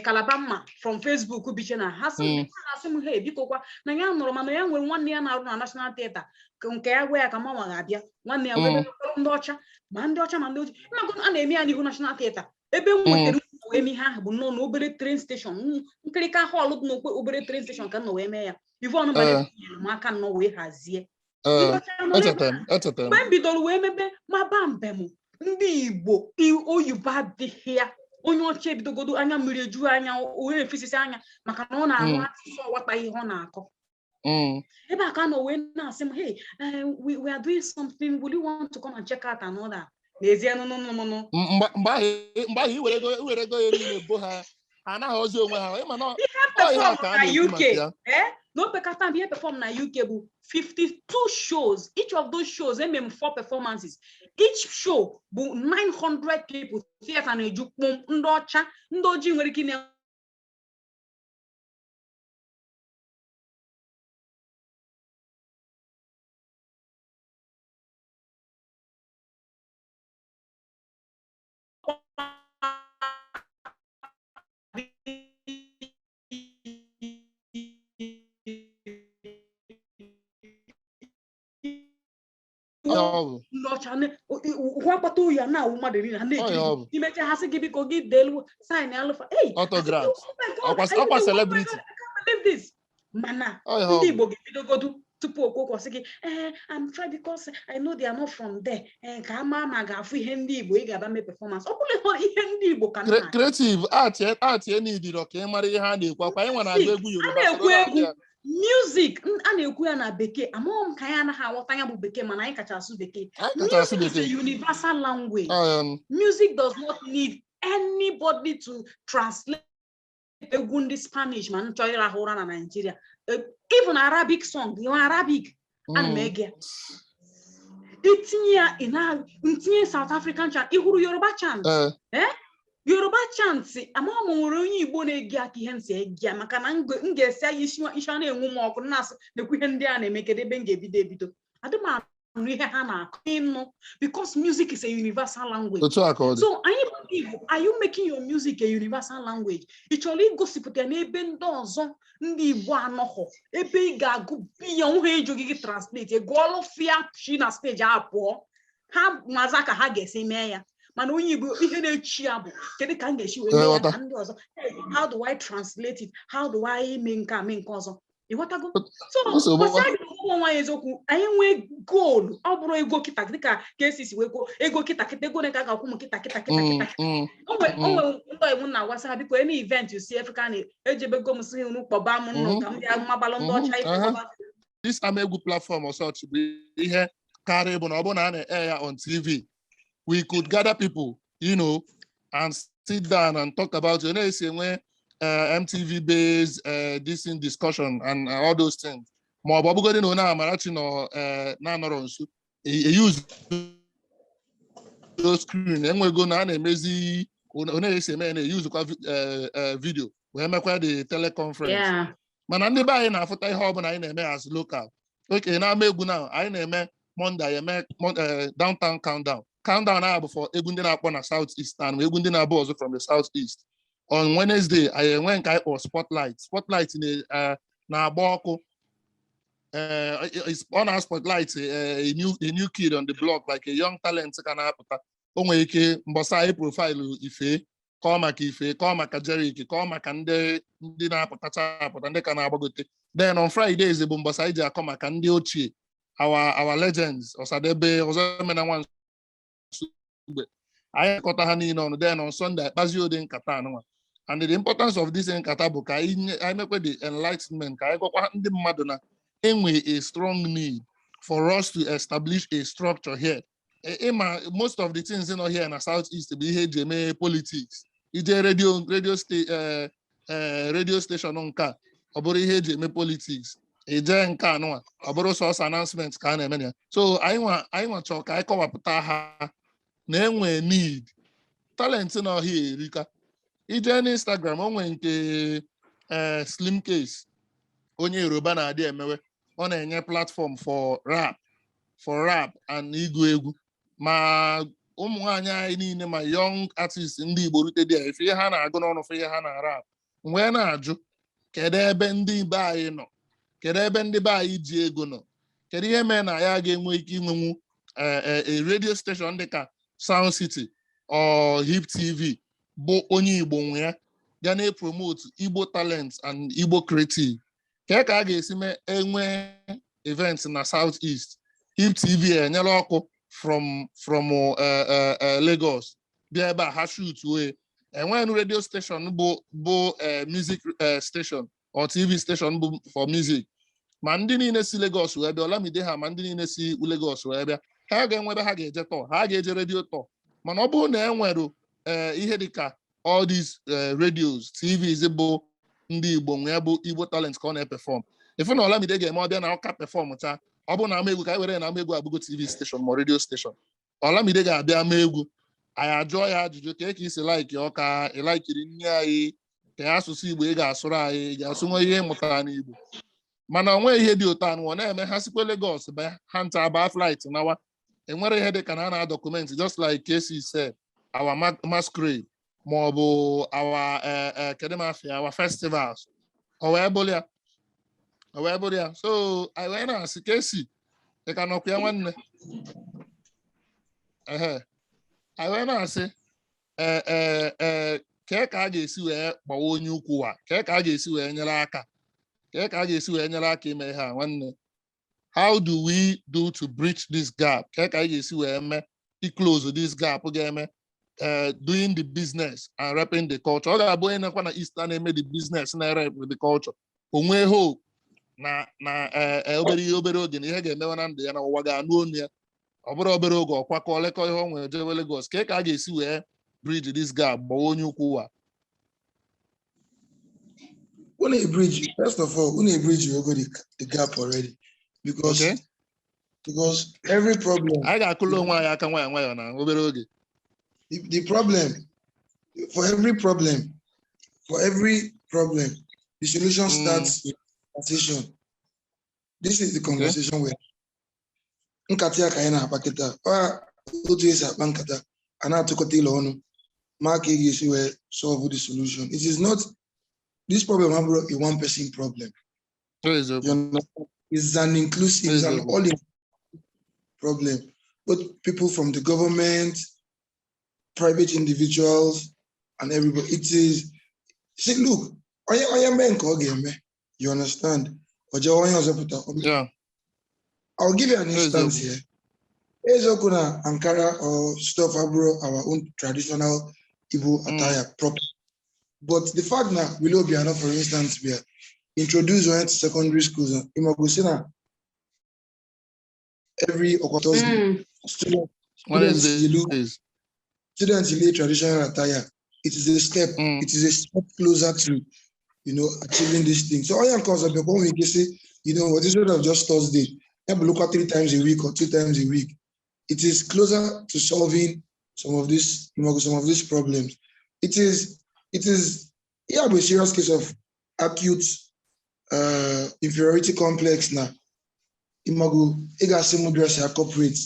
S2: Calabar mma from Facebook biche na ha sị m ha na-asị m, ha ebikokwa na ya nụrụ, mana ya nwere nwanne ya na-arụ na National Theatre nke ya gwa ya ka mmanwa ga-abịa. Nwanne ya wee bịa ndị ọcha ma ndị ọcha ma ndị ojii mmago a na-eme ya n'ihu National Theatre. Ebe m nwetara ụzọ wee mee ihe ahụ bụ nnọọ na obere train station, nkirika hall dị n'okpe obere train station ka m nọ wee mee ya. Yvonne Ballet nyere m aka nnọọ wee hazie. Ndị ọcha nọ n'ebe
S1: Echetara m, echetara m.
S2: Mgbe m bidoro wee mebe maba mbem ndị Igbo oyibo adịghị ya, onye ọcha ebidogodo anya mmiri eju anya wee efesisi anya maka na ọ na-arụ asụsụ ọwata ihe ọ na-akọ. Ebe a ka nọ wee na-asị m, "Hey, we are doing something. Will you want to come and check out and all that?" N'ezie, nụnụnụnụ.
S1: Mgbe ahụ iwere ego ya niile bo ha, ha anaghị ozi onwe ha ịma na ọ ihe a
S2: Perform
S1: ka a
S2: na
S1: na-ekwu
S2: UK
S1: maka ya.
S2: Na opekata mpe, ihe perform na UK bụ 52 shows. Each of those shows, eme m four performances. Each show bụ 900 people. Theater na-eju kpom, ndị ọcha, ndị ojii nwere ike ị na
S1: Ọ ya ọ bụ.
S2: Ndị ọcha hụ akpata oyi a na-awụ mmadụ niile ha
S1: Ọ ya
S2: na-ekiri
S1: ọ
S2: gị.
S1: bụ.
S2: Imecha, ha sị gị, biko gị deelu sign alụfa. Hey,
S1: Autograph.
S2: asị gị, "Oh my God,
S1: Ọkwa
S2: oh my
S1: celebrity.
S2: God, I can't believe this." Mana
S1: Ọ ya ọ
S2: ndị
S1: bụ.
S2: Igbo ga-ebidogodu tupu okwu kwụsị gị, ee, "I'm trying because I know they are not from there," ee, ka ama ma ga-afụ ihe ndị Igbo ị ga-aba mee performance. Ọ bụrụ ihe ndị Igbo ka m na
S1: Creative art enidiro ka ị mara ihe a na-ekwu akwa anyị nwa na-agụ egwu Yoruba
S2: A na-ekwu
S1: soro na-agụ
S2: egwu.
S1: ya.
S2: Music a na-ekwu ya na bekee, amaghị m ka anyị anaghị aghọta ya bụ bekee, mana anyị kacha asụ bekee.
S1: Anyị kacha asụ
S2: Music is a
S1: bekee.
S2: universal language.
S1: Ọ ya nụ.
S2: Music does not need anybody to translate Egwu ndị Spanish ma m chọọ ịrahụ ụra na Nigeria. Even Arabic song, Arabic, ana m ege ya. Itinye ya, ị na ntinye South African chant, ị hụrụ Yoruba chant? Yoruba chant, ama m nwere onye Igbo na-ege aka ihe ntị ege ya, maka na m ga-esi ya isi isi a na-enwu m ọkụ na-asị nekwa ihe ndị a na-eme, kedu ebe m ga-ebido ebido? Adị m anụ ihe ha na-akụ ịnụ, because music is a universal language.
S1: Otu a ka ọ dị.
S2: So anyị bụ ndị Igbo, are you making your music a universal language? Ị chọrọ igosipụta ya n'ebe ndị ọzọ ndị Igbo anọghọ, ebe ị ga-agụ biya nwa ejughị gị translate, gụọlụ fia chi na stage a pụọ, ha maza ka ha ga-esi mee ya. Mana onye Igbo, ihe na-echi ya bụ kedu ka m ga-esi wee mee ya
S1: Nghọta.
S2: ka ndị ọzọ. How do I translate it? How do I mee nke a, mee nke ọzọ? Ịghọtago? So
S1: Nsogbu.
S2: kwesị anyị ga-agwa onwe anyị eziokwu. Anyị nwee goal, ọ bụrụ ego kịta, dịka ka esi si wee kwuo, ego kịta kịta, ego na-ka ga-akwụ m kịta kịta kịta kịta. O nwere ndị iwu na-agwasị ha, biko, any event you see African, ejebego m si unu kpọba m nnụ ka m bịa mabalụ ndị ọcha ife kpọba.
S1: This Ama Egwu platform or such bụ ihe karịa bụ na ọ bụrụ na a na-air ya on TV, we could gather people and sit down and talk about it. Na-esi enwe MTV based this in discussion and all those things. Ma ọ bụ ọbụgodị na onye Amarachi nọ na-anọrọ nso, e use those screen enwego na a na-emezi onye esi eme ya, na-eyuzukwa video wee mekwa the teleconference. Mana ndị be anyị na-afụta ihe ọbụla anyị na-eme as local. Okay, na-ama egwu na anyị na-eme Monday, anyị eme downtown countdown. Countdown ahụ bụ for egwu ndị na-akpọ na South East and egwu ndị na-abụ ọzọ from the South East. On Wednesday, anyị enwe nke anyị kpọrọ spotlight. Spotlight na-agba ọkụ, ọ na spotlight a new kid on the block, like a young talent ka na-apụta. O nwere ike mbọsa anyị profile ife, kọọ maka ife, kọọ maka Jerick, kọọ maka ndị na-apụtacha apụta, ndị ka na-agbagote. Then on Fridays bụ mbọsa anyị ji akọ maka ndị ochie, our legends, Ọsadebe, Ọzọemena, Nwa Nsugbe. Anyị akọta ha niile ọnụ. Then on Sunday, akpazi ụdị nkata anụnwa. And the importance of this nkata bụ ka anyị mekwe the enlightenment, ka anyị gwakwa ndị mmadụ na enwe a strong need for us to establish a structure here. Ịma most of the things nọ here na South East bụ ihe eji eme politics. Ije radio station nke a, ọ bụrụ ihe eji eme politics. Ije nke anụnwa, ọ bụrụ sọsọ announcement ka a na-eme na ya. So anyị nwa chọrọ ka anyị kọwapụta ha na enwe need talent na ọhịa erika. Ije n'Instagram, o nwee nke Slim Case, onye Yoruba na-adị emewe, ọ na-enye platform for rap and ịgụ egwu, ma ụmụ nwaanyị anyị niile, ma young artists ndị Igbo rute dị ife ihe ha na-agụ n'ọnụ, fe ihe ha na-rap. Wee na-ajụ, kedu ebe ndị be anyị nọ? Kedu ebe ndị be anyị ji ego nọ? Kedu ihe mere na ya ga-enwe ike inwenwu a radio station dịka Sound City or Hip TV, bụ onye Igbo nwe ya, ga na-epromote Igbo talent and Igbo creative? Ka a ga-esi mee enwe event na South East, Hip TV enyere ọkụ from Lagos bịa ebe a, ha shoot wee enweghị radio station bụ music station or TV station bụ for music, ma ndị niile si Lagos wee bịa, Olamide ha, ma ndị niile si Lagos wee bịa, ha ga-enwe ebe ha ga-eje tọọ, ha ga-eje redio tọọ. Mana ọ bụrụ na e nwere ihe dịka all these radios, TVs bụ ndị Igbo nwe ya, bụ Igbo talent ka ọ na-epefọm, ifu na Olamide ga-eme ọbịa na ọka perform taa. Ọ bụrụ na ama egwu, ka anyị were na ama egwu abụgo TV station ma radio station, Olamide ga-abịa ama egwu, anyị ajụọ ya ajụjụ ka esi like ọka, ịlaikiri nne anyị, ka ya asụsụ Igbo ị ga-asụrụ anyị, ị ga-asụ nwe ihe ị mụtara n'Igbo. Mana o nweghị ihe dị ụtọ anụ ọ na-eme. Ha sikwa Lagos bịa, ha ncha baa flight nawa. Enwere ihe dị ka na a na-document, just like KC said, our masquerade ma ọ bụ our kedu m afịa, our festivals. O wee bụrụ ya, o wee bụrụ ya. So anyị wee na-asị, KC, ị ka nọkwa ya, nwanne? Ehe, anyị wee na-asị ee ee ee kee ka a ga-esi wee gbawa onye ukwu wa, kee ka a ga-esi wee nyere aka, kee ka a ga-esi wee nyere aka ime ihe a, nwanne? How do we do to bridge this gap? Kee ka anyị ga-esi wee mee close this gap ga-eme doing the business and repping the culture? Ọ ga-abụ onye nakwa na East na-eme the business na rep the culture, o nwee hope na obere ihe, obere oge na ihe ga-emewe na ndụ ya, na ụwa ga-anụ onu ya. Ọ bụrụ obere oge, ọkwakọ lekọ ihe o nwere jewe Lagos. Kee ka a ga-esi wee bridge this gap, gbawa onye ukwu wa?
S3: Unu bridge, first of all, unu bridge you go the gap already. Because because every problem,
S1: Anyị ga-akụla onwe anyị aka nwayọọ nwayọọ na obere oge.
S3: the problem, for every problem, for every problem, the solution starts with conversation. This is the conversation where nkata ya ka anyị na-akpa kịta. Ọ otu esi akpa nkata, a na-atụkọta ile ọnụ, ma ka ị ga-esi wee solve the solution. It is not, this problem abụrụ a one person problem.
S1: Eziokwu.
S3: You understand? It's an inclusive, it's an
S1: Eziokwu.
S3: all problem. Both people from the government, private individuals, and everybody. It is, see, look, onye mee nke ọ ga-eme, you understand? Ọ jee onye ọzọ pụta. I'll give you an instance
S1: Eziokwu.
S3: Here. Eziokwu na Ankara or stuff abụrụ our own traditional Igbo attire proper. But the fact that Willie Obiano, for instance, we are introduced went to secondary schools, Imogo sị na every Thursday, students
S1: Wednesdays.
S3: Students yilu traditional attire. It is a step. It is a step closer to achieving this thing. So onye nke ọzọ bịakwa nwere ike sị, what, instead of just Thursday, ya bụrụkwa three times a week or two times a week. It is closer to solving some of this, some of these problems. It is, yeah, a serious case of acute inferiority complex now. Imago, ị ga-asị m dress ya corporate.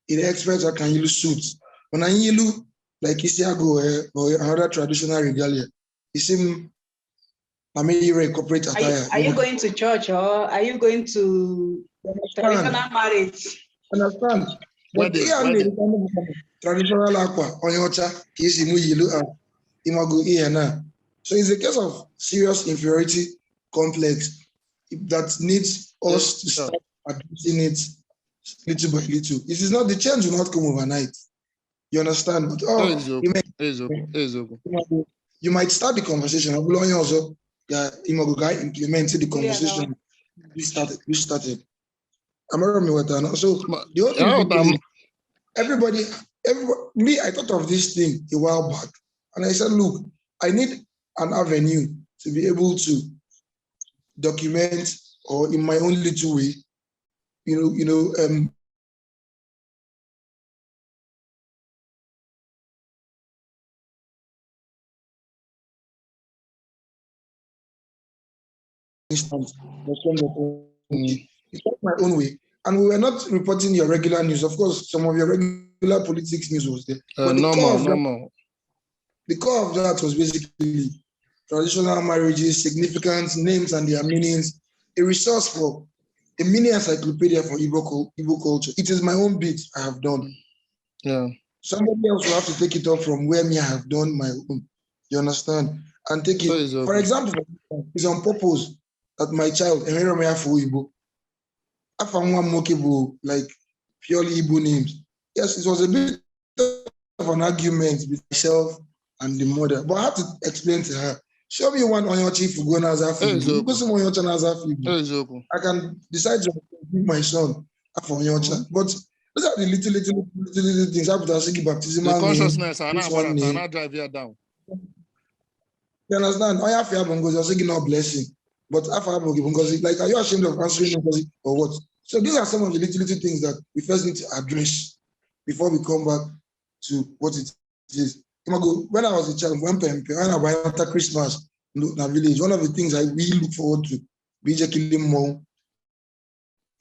S3: It expects I can use suits. When I yilu like Isiago or another traditional regalia, you see I may a corporate
S2: Are you,
S3: attire.
S2: are you going to church or are you going to traditional marriage?
S3: Understand? But
S1: Wedding,
S3: ihe a
S1: wedding.
S3: na-erite traditional akwa onye ọcha ka esi mụ yilu a ịmago ihe na. So it's a case of serious inferiority complex that needs us to start addressing it little by little. It is not, the change will not come overnight. You understand? But oh,
S1: Eziokwu.
S3: you may,
S1: Eziokwu. Eziokwu.
S3: You might start the conversation. Ọ bụrụ onye ọzọ ga ịmago ga implement the conversation we started. We started. Amara m ghọtara na. So the whole thing
S1: Aghọtara m.
S3: is, everybody, everybody, me, I thought of this thing a while back, and I said, look, I need an avenue to be able to document, or in my own little way, instance, the form of It's not my own way. And we were not reporting your regular news. Of course, some of your regular politics news was there. But the core
S1: Normal,
S3: of that,
S1: normal.
S3: the core of that was basically traditional marriages, significant names and their meanings, a resource for a mini encyclopedia for Igbo culture. It is my own bit I have done. Somebody else will have to take it up from where me I have done my own. You understand? And take it.
S1: So it's
S3: For
S1: okay.
S3: example, it's on purpose that my child, Enwere m ya afọ Igbo. Afa nwa m nwoke bụ like purely Igbo names. Yes, it was a bit of an argument with myself and the mother, but I had to explain to her. Show me one onye ọcha ifugo na-aza afọ Igbo.
S1: Eziokwu.
S3: Gosi m onye ọcha na-aza afọ Igbo.
S1: Eziokwu.
S3: I can decide to give my son afọ onye ọcha. But those are the little, little, little, little things. I put as baptismal
S1: The
S3: name.
S1: consciousness a
S3: This one
S1: na-agbadata,
S3: name.
S1: na-drive ya down.
S3: You understand? Onye afọ ya bụ Ngozi, ọ sị gị no blessing. But afọ abụghị bụ Ngozi. Like, are you ashamed of answering Ngozi or what? So these are some of the little, little things that we first need to address before we come back to what it is. Imago, when I was a child, when when I went after Christmas in the village, one of the things I really look forward to, BJ Killing Mo,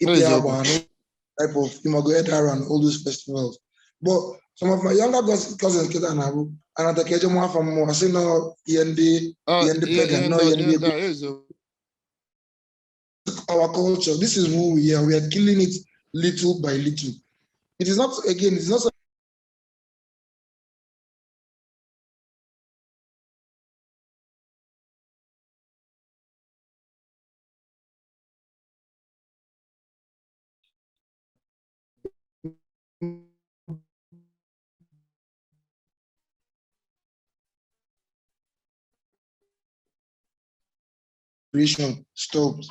S3: type of Imago Edara and all those festivals. But some of my younger cousins, Keta and Abu, and at the Kejo from Mo, I say no, END, END pagan, no, END. Our culture. This is who we are. We are killing it little by little. It is not, again, it's not creation stopped.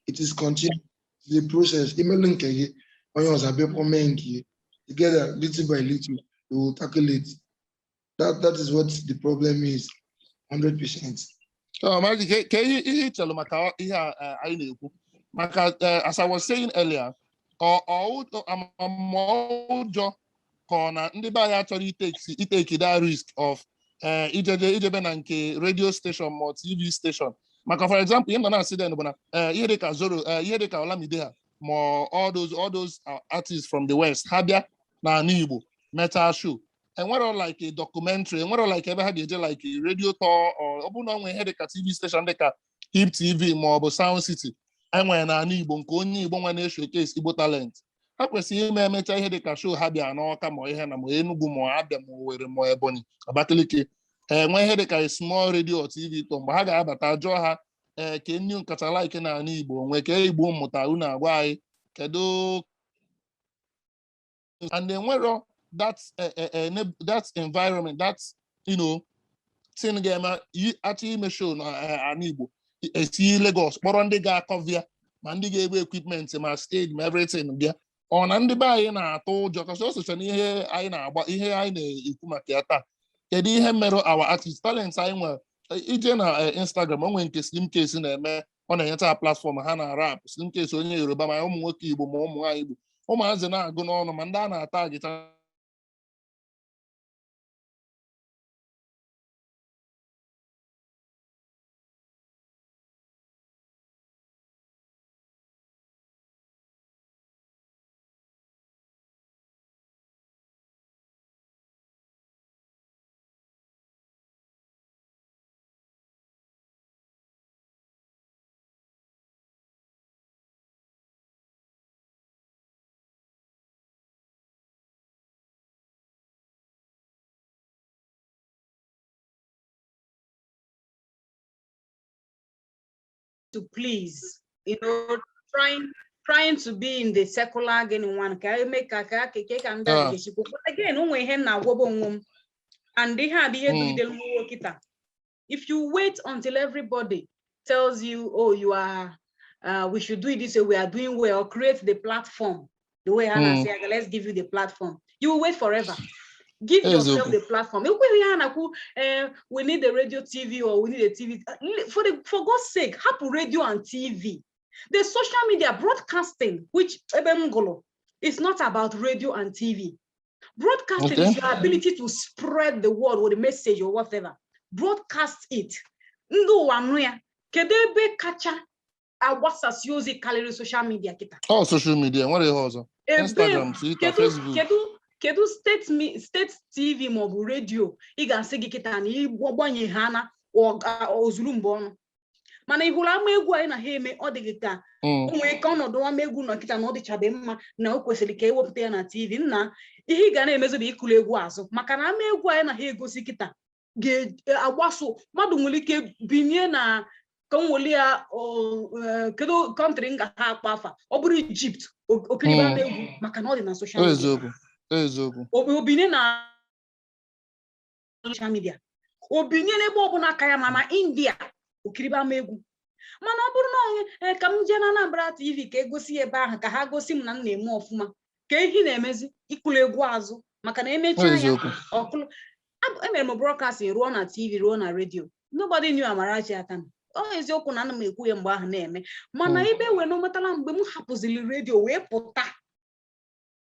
S3: It is continuing the process. Emailing nke gị, onye ọzọ abịakwa mee nke ya. Together, little by little, we will tackle it. That is what the problem is, 100%.
S1: Oh, Maazị, ka ihe ị chelụ maka ihe a anyị na-ekwu maka, as I was saying earlier, ọ ụjọ ka ọ na ndị be anyị achọrọ itake that risk of ijeje ijebe na nke radio station ma ọ TV station. Maka, for example, ihe m nọ na-asị then bụ na ihe dịka Zoro, ihe dịka Olamide ha ma all those artists from the West, ha bịa n'ala Igbo mechaa show, enwero like a documentary, enwero like ebe ha ga-eje, like a radio tour, or ọ bụrụ na ọ nwee ihe dịka TV station dịka Hip TV ma ọ bụ Sound City enwere n'ala Igbo, nke onye Igbo nwe na-eshowcase Igbo talent, ha kwesịrị ime emecha ihe dịka show ha bịa n'Ọka ma ihe na ma Enugu ma Abịa ma Owerri ma Ebonyi, Abakaliki, enwe ihe dịka a small radio or TV tour. Mgbe ha ga-abata, jụọ ha ee ke ndị nkacha like n'ala Igbo nwee ka Igbo mmụta, unu agwa anyị kedu. And enwero that that environment, that thing ga-eme achọ ime show na ala Igbo, esi Lagos kpọrọ ndị ga-acover ma ndị ga-ebu equipment ma stage ma everything bịa. Ọ na ndị be anyị na-atụ ụjọ kasị o socha n'ihe anyị na-agba, ihe anyị na-ekwu maka ya taa. Kedu ihe mere our artist talent anyị nwere? Ije na Instagram, o nwere nke Slim Case na-eme, ọ na-enyecha ha platform ha na rap. Slim Case onye Yoruba, ma ụmụ nwoke Igbo ma ụmụ nwaanyị Igbo, ụmụazị na-agụ n'ọnụ, ma ndị a na-ata agịta.
S2: To please, trying to be in the secular gịnị one ka eme ka ka ndị a ga-esikwu. But again, o nwere ihe m na-agwọba onwe m, and ihe a bụ ihe dugidere m ruo kịta. If you wait until everybody tells you, "Oh, you are we should do it this way, we are doing well," create the platform the way ha na-asị ya, "Let's give you the platform," you will wait forever. Give yourself
S1: Eziokwu.
S2: The platform. Ekweghị ihe a na-akwu, we need the radio, TV, or we need a TV. For God's sake, hapụ radio and TV. The social media broadcasting, which ebe m gụrụ, is not about radio and TV. Broadcasting is your ability to spread the word or the message or whatever. Broadcast it. Ndị ụwa nụ ya. Kedu ebe kacha agbasasị ozi karịrị social media kịta?
S1: Ọ social media nwere ihe ọzọ. Instagram, Twitter,
S2: kedu
S1: Facebook.
S2: Kedu state TV maọbụ redio ị ga-asị gị kịta na ịgbanye ha na ozuru mgbe ọnụ? Mana ị hụrụ ama egwu anyị na ha eme, ọ dị gị ka o nwee ka ọnọdụ ama egwu nọ kịta na ọ dịchabe mma na o kwesịrị ka ewepụta ya na TV. Nna, ihe ị ga na-emezu bụ ịkụrụ egwu azụ, maka na ama egwu anyị na ha egosi kịta ga-agbaso. Mmadụ nwere ike binye na ka m weli ya, kedu country m ga ha akpọ afa, ọ bụrụ Egypt, okiribe ama egwu maka na ọ dị na social media.
S1: Eziokwu, eziokwu.
S2: Obinye na social media, obinye n'ebe ọbụla aka ya, ma na India, okiribe ama egwu. Mana ọ bụrụ na onye ka m jee na Anambra TV ka egosi ya ebe ahụ, ka ha gosi m na m na-eme ọfụma, ka ehi na-emezi ịkụrụ egwu azụ, maka na emechaa ya
S1: Eziokwu.
S2: Ọkụlụ emere m broadcasting ruo na TV, ruo na redio. Nobody knew Amarachi Akanu. Ọ eziokwu na ana m ekwu ya mgbe ahụ na-eme, mana ebe wee na ometala mgbe m hapụzili redio wee pụta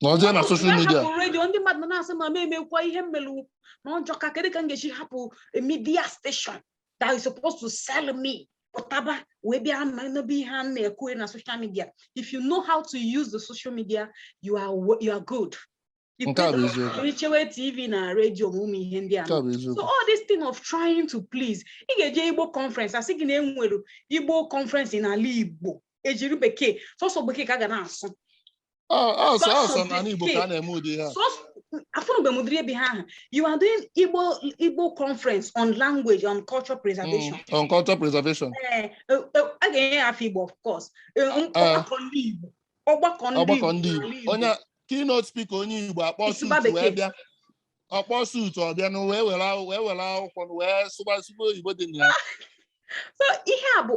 S1: Na ọ jee na social
S2: mgbe m
S1: media.
S2: Hapụrụ redio, ndị mmadụ na-asị ma m emekwa ihe mmelu na ọjọọ, ka kedu ka m ga-esi hapụ a media station that is supposed to sell me, pụtaba wee bịa n'ebe ihe a na-ekwu na social media? If you know how to use the social media, you are good.
S1: Nke a bụ eziokwu.
S2: Ichewe TV na redio ma ụmụ ihe ndị a.
S1: Nke a bụ
S2: So
S1: eziokwu.
S2: All this thing of trying to please, ị ga-eje Igbo conference, asị gị na enwere Igbo conference n'ala Igbo, ejiri bekee, sọsọ bekee ka a ga na-asụ.
S1: Ọ sọ n'ala Igbo ka a na-eme ụdị ihe a.
S2: Afụnụbe m ụdịrị ebe ha ahụ. You are doing Igbo conference on language, on culture preservation.
S1: On culture preservation.
S2: Ee, a ga-enye ya afọ Igbo, of course. Ọgbakọ ndị Igbo, ọgbakọ ndị
S1: Ọgbakọ ndị
S2: n'ala
S1: Igbo. Onye keynote speaker, onye Igbo, akpọ
S2: Ịsụba
S1: suit wee
S2: bekee.
S1: bịa. Ọkpọ suit ọ bịa nụ, wee were akwụkwọ nụ, wee sụba sụba oyibo dị na ya.
S2: So ihe a bụ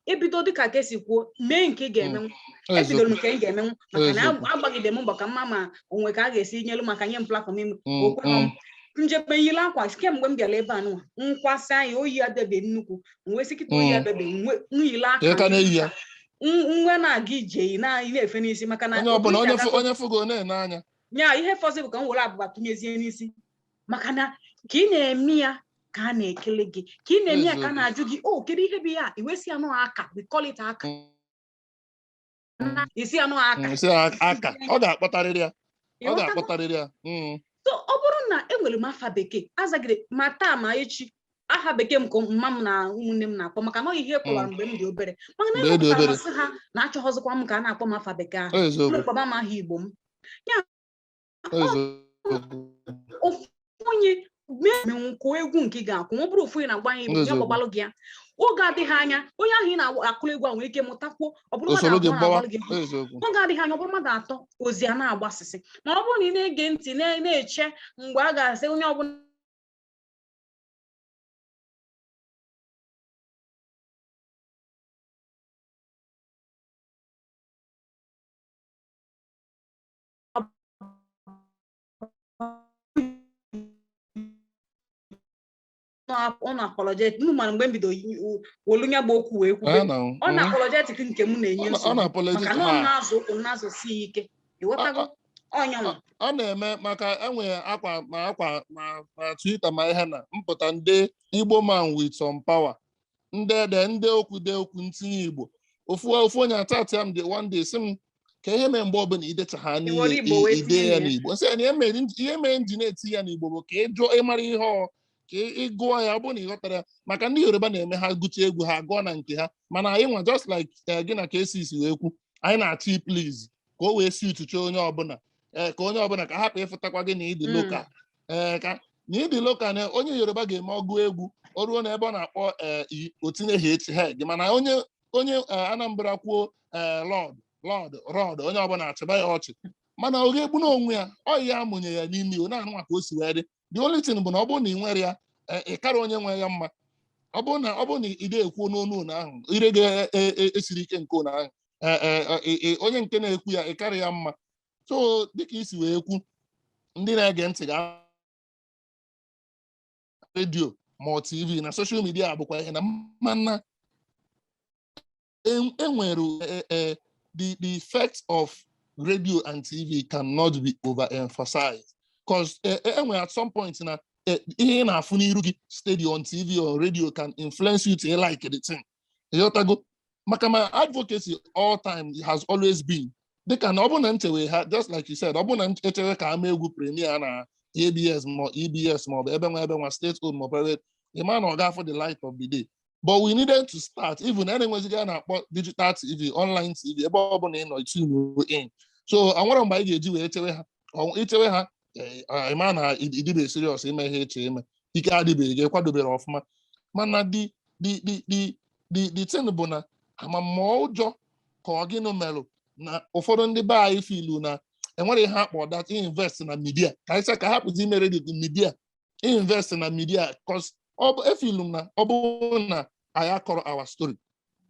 S2: ebido dịka ka esi kwuo, mee nke ị ga-emenwu. Ebidoro m nke m ga-emenwu, maka na
S1: Eziokwu.
S2: agbagide m mbọ ka mma ma onwe ka a ga-esi nyelu maka nye m platform ime okwe. Njebe yiri akwa kemgbe m bịara ebe a nụwa, nkwasị anyị oyi adebe nnukwu, m wee sị kịta oyi adebe nyili
S1: Ka
S2: aka
S1: ka na-eyi ya.
S2: Nwe na-aga ije ị na-efe n'isi maka na
S1: Onye ọbụla
S2: otu
S1: onye
S2: isi
S1: onye fụgo na-ene anya.
S2: Nya ihe fọzi bụ ka m were abụba tụnyezie n'isi, maka na ka ị na-eme ya ka a na-ekele gị, ka ị na-eme ya ka a na-ajụ gị, "O kedu ihe bụ ya?" Iwesi ya nọ aka, we call it aka. Isi ya nọ aka.
S1: Sị ya aka ọ ga-akpọtarịrị ya, ọ
S2: Ịghọtago?
S1: ga-akpọtarịrị ya.
S2: So ọ bụrụ na enwere m afa bekee azagide ma taa ma echi, aha bekee m ka mma m na ụmụnne m na-akpọ, maka na ọ ihe kpọwara mgbe m dị obere, maka na
S1: Mgbe ị dị
S2: ewepụtara
S1: obere.
S2: Masị ha na achọghọzikwa m ka a na-akpọ m afa bekee ahụ. Kpọba m aha Igbo m.
S1: Eziokwu.
S2: Ofu onye menwụkọ egwu nke ị ga-akwụ, ma ọ bụrụ ofu onye na-agba ya egwu ya, gbabalụ gị ya. Oge adịghị anya, onye ahụ ị na-akụrụ egwu a nwere ike mụtakwuo, ọ bụrụ mmadụ
S1: Usoro gị
S2: abụọ
S1: gbawa.
S2: na-agbalụ gị egwu. Oge adịghị anya, ọ bụrụ mmadụ atọ, ozi a na-agbasịsị. Ma ọ bụrụ na ị na-ege ntị na-eche mgbe a ga-asị onye ọbụla ọ na-apologetic mụ, mana mgbe m bido wolu ya bụ okwu wee kwube
S1: Ah, na
S2: ọ na-apologetic nke m na-enye
S1: Ọ
S2: nsogbu
S1: na-apologetic
S2: maka na ọ
S1: ha.
S2: na-azụ ụkwụ na-azụsi ya ike, ịghọtago ọnyanwa?
S1: Ọ na-eme maka enwe akwa ma akwa ma Twitter ma ihe na mpụta ndị Igbo man with some power, ndị ede ndị okwu de okwu ntinye Igbo, ofu ofu onye atatị m dị one day sị m ka ihe mee mgbe ọbụla idecha ha
S2: Iwere
S1: n'ihe
S2: Igbo wee
S1: ide
S2: tinye
S1: ya
S2: ya.
S1: n'Igbo, nsị ya na ihe mere m ji na-eti ya n'Igbo bụ ka ị jụọ ịmara ihe ọ ka ị gụọ ya, ọ bụrụ na ị ghọtara ya, maka ndị Yoruba na-eme ha gụcha egwu ha gụọ na nke ha, mana anyị nwa, just like gị na ka esi wee kwu, anyị na-achọ please ka o wee si utuche onye ọbụla, ee, ka onye ọbụla ka hapụ ịfụtakwa gị na ịdị local, ee, ka na ịdị local, na onye Yoruba ga-eme ọgụ egwu o ruo n'ebe ọ na-akpọ ee o tinye ha echi ha gị, mana onye Anambra kwuo ee lord lord rod, onye ọbụla achịba ya ọchị, mana ọ ga-egbu n'onwe ya ọ ya amụnye ya n'ime o na-anụ maka o si wee dị. The only thing bụ na ọ bụrụ na ị nwere ya, ị kara onye nwe ya mma. Ọ bụrụ na ị ga-ekwu n'onu ụnụ ahụ ire ga-esiri ike nke ụnụ ahụ, onye nke na-ekwu ya, ị karị ya mma. So dịka isi wee kwu, ndị na-ege ntị ga redio ma ọ TV na social media bụkwa ihe na mana enwere the effect of radio and TV cannot be overemphasized, because enwere at some point na ihe ị na-afụ n'iru gị steady on TV or radio can influence you to like the thing, ịghọtago? Maka ma advocacy all time has always been dịka na ọ bụrụ na nchewe ha, just like you said, ọ bụrụ na echewe ka ama egwu premier na ABS ma EBS ma ọ bụ ebe nwa state owned ma private, ị ma na ọ ga-afụ the light of the day. But we needed to start even a na-enwezighị a na-akpọ digital TV, online TV, ebe ọ bụla ị nọ tune in. So anwere mgbe anyị ga-eji wee chewe ha ichewe ha, ị ma na ịdịbe serious ime ihe eche ime, ike adịbeghị gị kwadobere ọfụma. Mana the thing bụ na amamma ụjọ ka ọ gịnụ melụ na ụfọdụ ndị be anyị filu na enwere ihe akpọ that invest na media, ka anyị sị ka hapụzi ime redio, media, invest na media, cause ọ bụ efilu m na ọ bụrụ na anyị akọrọ our story,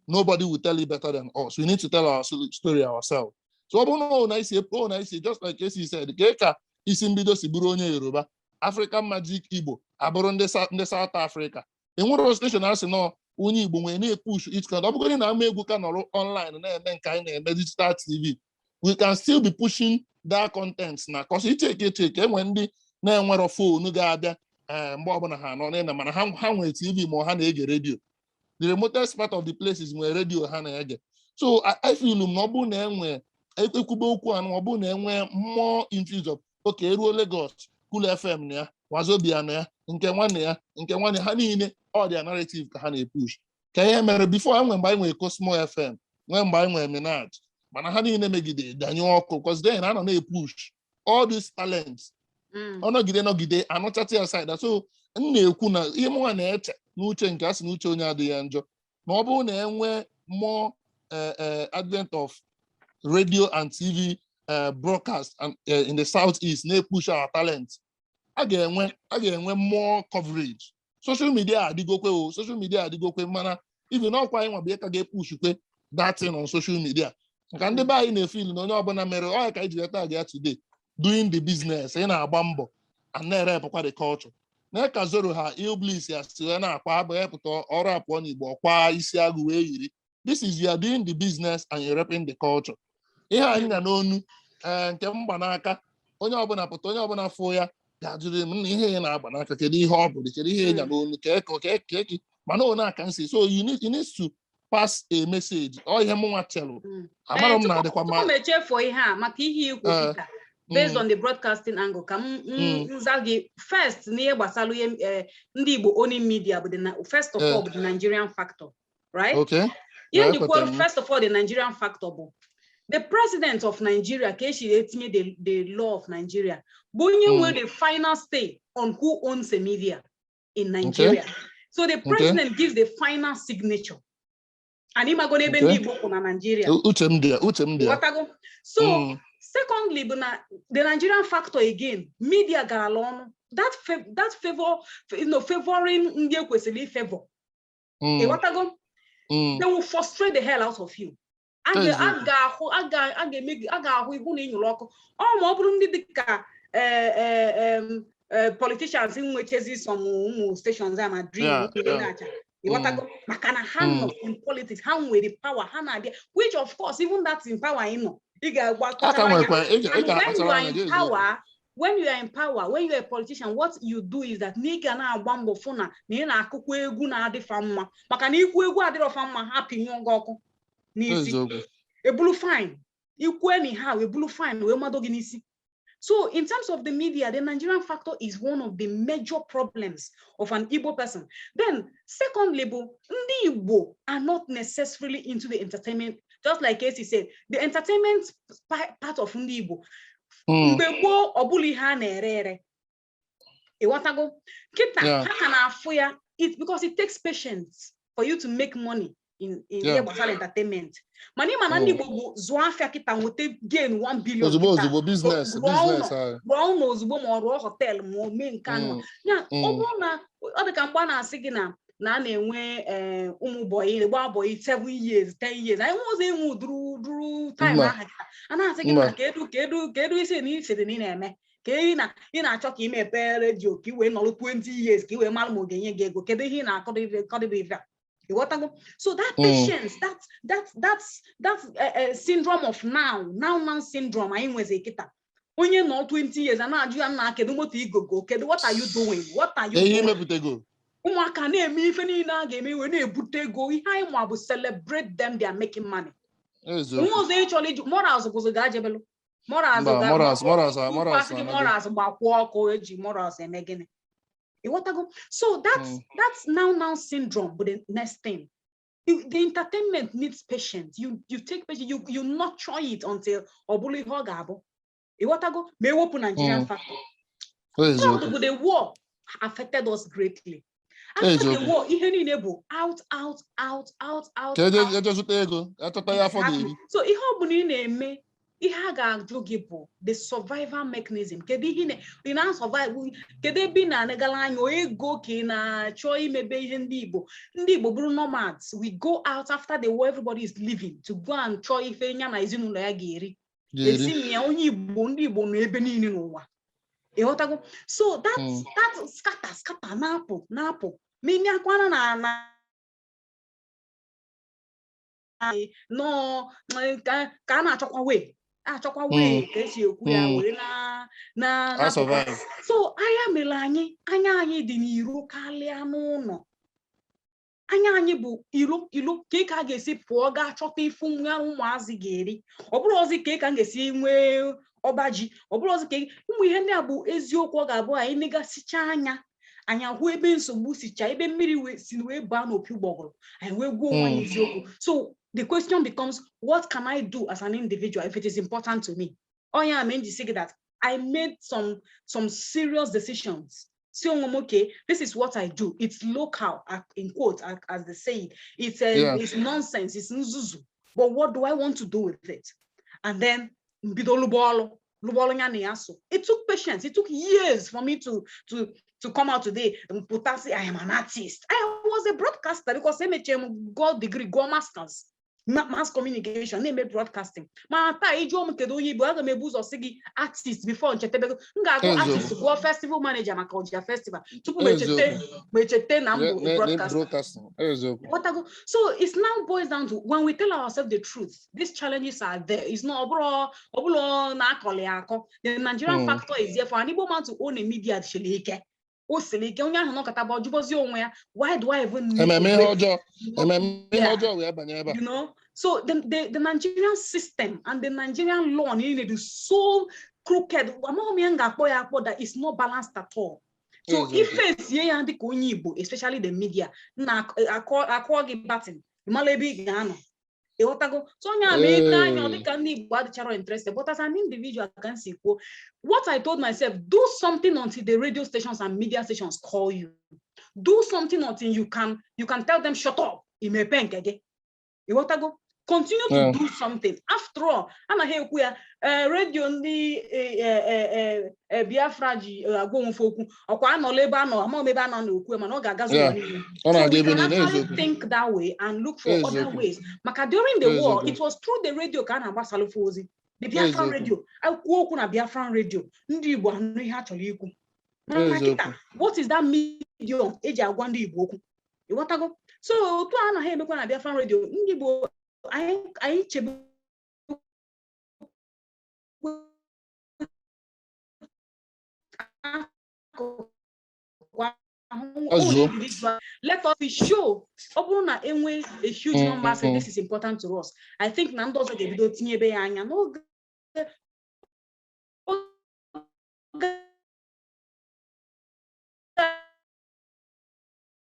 S1: nobody will tell it better than us. We need to tell our story ourselves. So ọ bụrụ na ọ na isi ọ na isi, just like Esi said, ka isi mbido si bụrụ onye Yoruba, African Magic Igbo abụrụ ndị South Africa, enwere station asị nọ onye Igbo nwere na-epush each kind. Ọ bụgodị na ama egwu ka nọrọ online na-eme nke anyị na-eme digital TV, we can still be pushing that content na cause icheke echeke enwe ndị na-enwero phone ga-abịa, ee, mgbe ọbụla ha nọ n'ịna, mana ha nwere TV ma ha na-ege redio. The remotest part of the places nwere redio ha na-ege. So I feel m na ọ bụrụ na enwe ekwube okwu anụ, ọ bụrụ na enwe more infuse of oke eruo Lagos, Cool FM na ya, Wazobia na ya, nke nwanne ya, nke nwanne ha niile, ọ dị narrative ka ha na-epush ka ihe mere before. Enwe mgbe anyị nwere Cosmo FM, nwee mgbe anyị nwere Minaj, mana ha niile megide danyụọ ọkụ, because then a nọ na-epush all these talents. Ọ nọgide nọgide anụchata ya side. So m na-ekwu na ihe mụnwa na-eche n'uche nke a sị na uche onye adịghị ya njọ, na ọ bụrụ na enwee more advent of radio and TV broadcast and in the southeast na-epush our talent, a ga-enwe more coverage. Social media adịgokwe o, social media adịgokwe, mana even ọkwa anyị nwa bụ ka ga-epushkwe that thing on social media nka ndị be anyị na-efil na onye ọbụla mere ọ ya ka anyị ji leta ya today, doing the business, ị na-agba mbọ. and na-erepụkwa the culture. Na ka Zoro ha Illbliss ya si wee na-akwa abụ epụta ọrụ apụọ n'Igbo, ọkwa isi agụ wee yiri. This is, you are doing the business and you're repping the culture. Ihe anyị na n'onu ee nke mgbanaka, onye ọbụla pụta, onye ọbụla fụ ya ga-ajụrụ m na ihe ị na-agba n'aka, kedu ihe ọ bụ, kedu ihe ịnya n'onu, ka mana one aka nsi. So you need to pass a message. Ọ ihe mụnwa chelụ. Amara m na-adịkwa mma.
S2: Tupu m echefuo ihe a, maka ihe ikwu, Peter, based on the broadcasting angle, ka m nza gị first n'ihe gbasara ihe ndị Igbo owning media bụ first of all bụ the Nigerian factor, right?
S1: Okay.
S2: Ihe
S1: Yeah,
S2: njikwa,
S1: ekwetara m.
S2: first of all, the Nigerian factor bụ the president of Nigeria, ka esi etinye the law of Nigeria, bụ onye nwere the final say on who owns a media in Nigeria. So the president gives the final signature, and ịmago n'ebe ndị Igbo kwụ na Nigeria.
S1: Uche m dị ya, uche m dị ya.
S2: Ghọtago? So secondly bụ na the Nigerian factor again, media garala ọnụ, that favor, favoring ndị ekwesịrị ifavor. Ịghọtago? They will frustrate the hell out of you. A
S1: Eziokwu.
S2: Ga-ahụ a ga-eme gị, a ga-ahụ ihu na ịnyụrụ ọkụ. Ọ ma ọ bụrụ ndị dị ka politicians nwechezi some ụmụ stations a ma dream ụmụ na-acha. Ịghọtago? Maka na ha nọ in politics, ha nwere power, ha na-abịa, which of course, even that in power ị nọ, ị ga-agba
S1: Aka
S2: kpachara anya.
S1: nwekwa ị
S2: And when you
S1: ga-akpachara
S2: are
S1: anya
S2: in
S1: gị eziokwu.
S2: power, when you are in power, when you are a politician, what you do is that na ị ga na-agba mbọ fụ na ị na-akụkwa egwu na-adịfa mma, maka na ikwu egwu adịrọfa mma, ha pinyụọ gị ọkụ n'isi.
S1: Eziokwu.
S2: Ebulu fine ikwu anyhow, ebulu fine wee mado gị n'isi. So in terms of the media, the Nigerian factor is one of the major problems of an Igbo person. Then secondly bụ ndị Igbo are not necessarily into the entertainment. Just like Casey said, the entertainment part of ndị Igbo, mgbe gboo, ọ bụla ihe a na-ere ere. Ịghọtago? Kịta ha ka na-afụ ya it because it takes patience for you to make money in ihe gbasara entertainment. Mana ịma na ndị Igbo bụ zụọ afịa kịta, nweta gain 1 billion
S1: Ozugbo.
S2: Kịta,
S1: Ozugbo, business.
S2: Rụọ
S1: Business.
S2: Ụlọ, rụọ ụlọ ozugbo, ma ọ rụọ hotel, ma o mee nke anụ. Ya ọ bụrụ na ọ dị ka mgbe a na-asị gị na a na-enwe ụmụ bọyị gba bọyị 7 years, 10 years, anyị nwe ụzọ enwe ụdụrụ time
S1: Mba.
S2: Aha kịta a na-asị gị
S1: Mba.
S2: na kedu isi na isiri na ị na-eme ka ị na ị na-achọ ka ị mepee redio ka ị wee nọrọ 20 years ka ị wee mara ma ọ ga-enye gị ego. Kedu ihe ị na-akọdịbe ife a? Ịghọtago? So that patience, that syndrome of now now now syndrome anyị nwezi kịta, onye nọ 20 years a na-ajụ ya, nna, kedu moto igogo? Kedu, what are you doing? What are you
S1: Ihe
S2: doing?
S1: imepụtago.
S2: Ụmụaka na-eme ife niile a ga-eme wee na-ebute ego. Ihe anyị ma bụ celebrate them, they are making money.
S1: Eziokwu.
S2: Nwa ọzọ ị chọrọ iju morals bụzi ga-ajebelu morals.
S1: Mba, morals
S2: Asị gị
S1: anago.
S2: Morals gbakwuo ọkụ, eji morals eme gịnị? Ịghọtago? So that's that's now now syndrome bụ the next thing. The entertainment needs patience. You take patience, you nurture it until ọ bụrụ ihe ọ ga-abụ. Ịghọtago? Ma ewepụ Nigerian factor.
S1: Eziokwu.
S2: Third bụ the war affected us greatly. After the
S1: Eziokwu.
S2: war, ihe niile bụ out, out, out, out, out,
S1: Ka eje
S2: out.
S1: Eje zụta ego, achọta ya afọ
S2: Exactly.
S1: ga-eri.
S2: So ihe ọ bụla ị na-eme, ihe a ga-ajụ gị bụ the survival mechanism. Kedu ihe ị na-survive? Kedu ebe ị na-anagala anya ego ka ị na-achọ imebe ihe? Ndị Igbo bụrụ nomads. We go out after the war, everybody is leaving to go and chọọ ife ya na ezinụlọ ya ga-eri.
S1: Ga-eri.
S2: Esi m ya onye Igbo, ndị Igbo nọ ebe niile n'ụwa. Ịghọtago? So that that scatter scatter, na-apụ na-apụ, ma ime akwana na nọọ ka a na-achọkwa wee achọkwa wee ka esi ekwu ya were na
S1: A
S2: na-apụta.
S1: Survive.
S2: So anya mere anyị, anya anyị dị n'iro karịa n'ụlọ. Anya anyị bụ ilo ilo ka a ga-esi pụọ gaa chọta ifu nwa ụmụazị ga-eri. Ọ bụrụ ozi ka a ga-esi nwee ọba ji, ọ bụrụ ozi ka ụmụ ihe ndị a bụ eziokwu. Ọ ga-abụ anyị negasịcha anya, anyị ahụ ebe nsogbu sicha, ebe mmiri si wee baa n'opi ụgbọgụrụ, anyị wee gwuo onwe anyị eziokwu. So the question becomes, what can I do as an individual if it is important to me? Ọ ya mere m ji sị gị that I made some serious decisions, si onwe m, okay, this is what I do. It's local, in quotes, as they say it. It's nonsense, it's nzuzu, but what do I want to do with it? And then mbido lụba ọlụ, lụba ọlụ ya na ya. So it took patience, it took years for me to come out today and put say I am an artist. I was a broadcaster because emechie m gụọ degree, gụọ masters. Mass communication na-eme broadcasting. Mana taa, ịjụọ m kedu onye Igbo, aga m ebu ụzọ sị gị artist before nchetebego m ga-agụ
S1: Eziokwu.
S2: artist, gụọ festival manager maka Ọja Festival tupu m echete
S1: Eziokwu.
S2: M echete na m bụ broadcaster.
S1: Broadcasting. Eziokwu.
S2: Ghọtago? So it's now boils down to when we tell ourselves the truth, these challenges are there. It's not ọbụrụ na akọlị akọ. The Nigerian factor is there for an Igbo man to own a media siri ike. O siri ike, onye ahụ nọkọta bụ ọjụbọzi onwe ya, why do I even need to
S1: Ememe ihe
S2: wait?
S1: ọjọọ. Ememe ihe
S2: Yeah.
S1: ọjọọ wee banye ebe a.
S2: So the Nigerian system and the Nigerian law niile is so crooked. Amaghị m ihe m ga-akpọ ya akpọ, that it's not balanced at all. So
S1: Eziokwu.
S2: ife sie ya dịka onye Igbo, especially the media, na akọ akụọ gị batin, ịmala ebe ị ga-anọ. Ịghọtago? So onye a ma ile anya, ọ
S1: Ee.
S2: dịka ndị Igbo adịchara interested, but as an individual, ka m si kwuo, what I told myself, do something until the radio stations and media stations call you. Do something until you can tell them shut up. Imepe nke gị. Ịghọtago? Continue to do something. After all, anaghị ekwu ya redio ndị Biafra ji agwa onwefe okwu, ọkwa anọla ebe anọ, amaghị m ebe anọ na-ekwu ya, mana ọ ga-agazu ụwa niile.
S1: Ọ
S2: So
S1: na-aga
S2: we
S1: ebe
S2: can
S1: niile.
S2: actually
S1: Eziokwu.
S2: think that way and look for other
S1: Eziokwu.
S2: ways. Maka during the war,
S1: Eziokwu.
S2: it was through the radio ka a na-agbasalụfe ozi. The Biafran
S1: Eziokwu.
S2: radio, akwuo okwu na Biafran radio, ndị Igbo anụ ihe a chọrọ ikwu. Mana na
S1: Eziokwu.
S2: kịta, what is that medium eji agwa ndị Igbo okwu? Ịghọtago? So otu a anaghị emekwa na Biafran radio, ndị Igbo anyị chebe akụkụ ahụ
S1: Ọzụo.
S2: individual. Let us be sure, ọ bụrụ na enwe a huge number say this is important to us, I think na ndị ọzọ ga-ebido tinyebe ya anya n'oge oge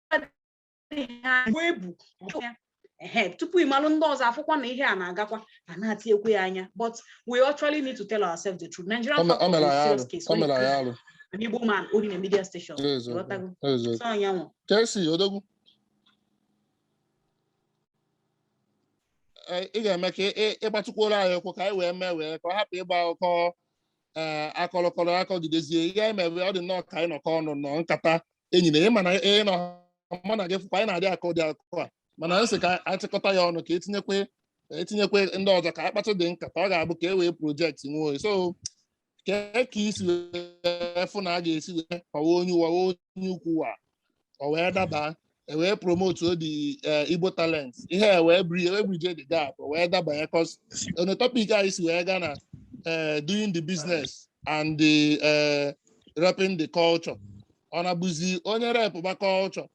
S2: adịghị anya, ebu ya. Ehe, tupu ịmalụ, ndị ọzọ afụkwa na ihe a na-agakwa a na-atinyekwa ya anya. But we actually need to tell ourselves the truth. Nigerian
S1: O
S2: factor
S1: mere
S2: is a
S1: anyị
S2: serious
S1: alụ.
S2: case
S1: O
S2: when it
S1: mere anyị
S2: comes
S1: alụ.
S2: to an Igbo man owning a media station.
S1: Eziokwu.
S2: Ịghọtago?
S1: Eziokwu.
S2: So anyanwụ.
S1: Kesi Odogwu. Ị ga-eme ka ịgbatụkwuoro anyị ụkwụ ka anyị wee mee wee ka ọ hapụ ịgba akụkọ ee akọrọkọrọ akọgidezie ihe anyị mere. Ọ dị nnọọ ka anyị nọkọ ọnụ nọ nkata enyi na ịma na ị nọ mụ na gị fụkwa, anyị na-adị akọ dị akụkọ a, mana nsị ka anyị chịkọta ya ọnụ ka etinyekwe ndị ọzọ ka anyị kpatụ dị nkata, ọ ga-abụ ka e wee project nwee. So kee ka isi wee fụ na a ga-esi wee kwawa onye ụwa onye ukwu wa ọ wee daba, e wee promote the Igbo talent, ihe e wee bridge the gap, o wee dabanye, cause on the topic anyị si wee gaa na doing the business and the repping the culture, ọ na-abụzi onye rep ba culture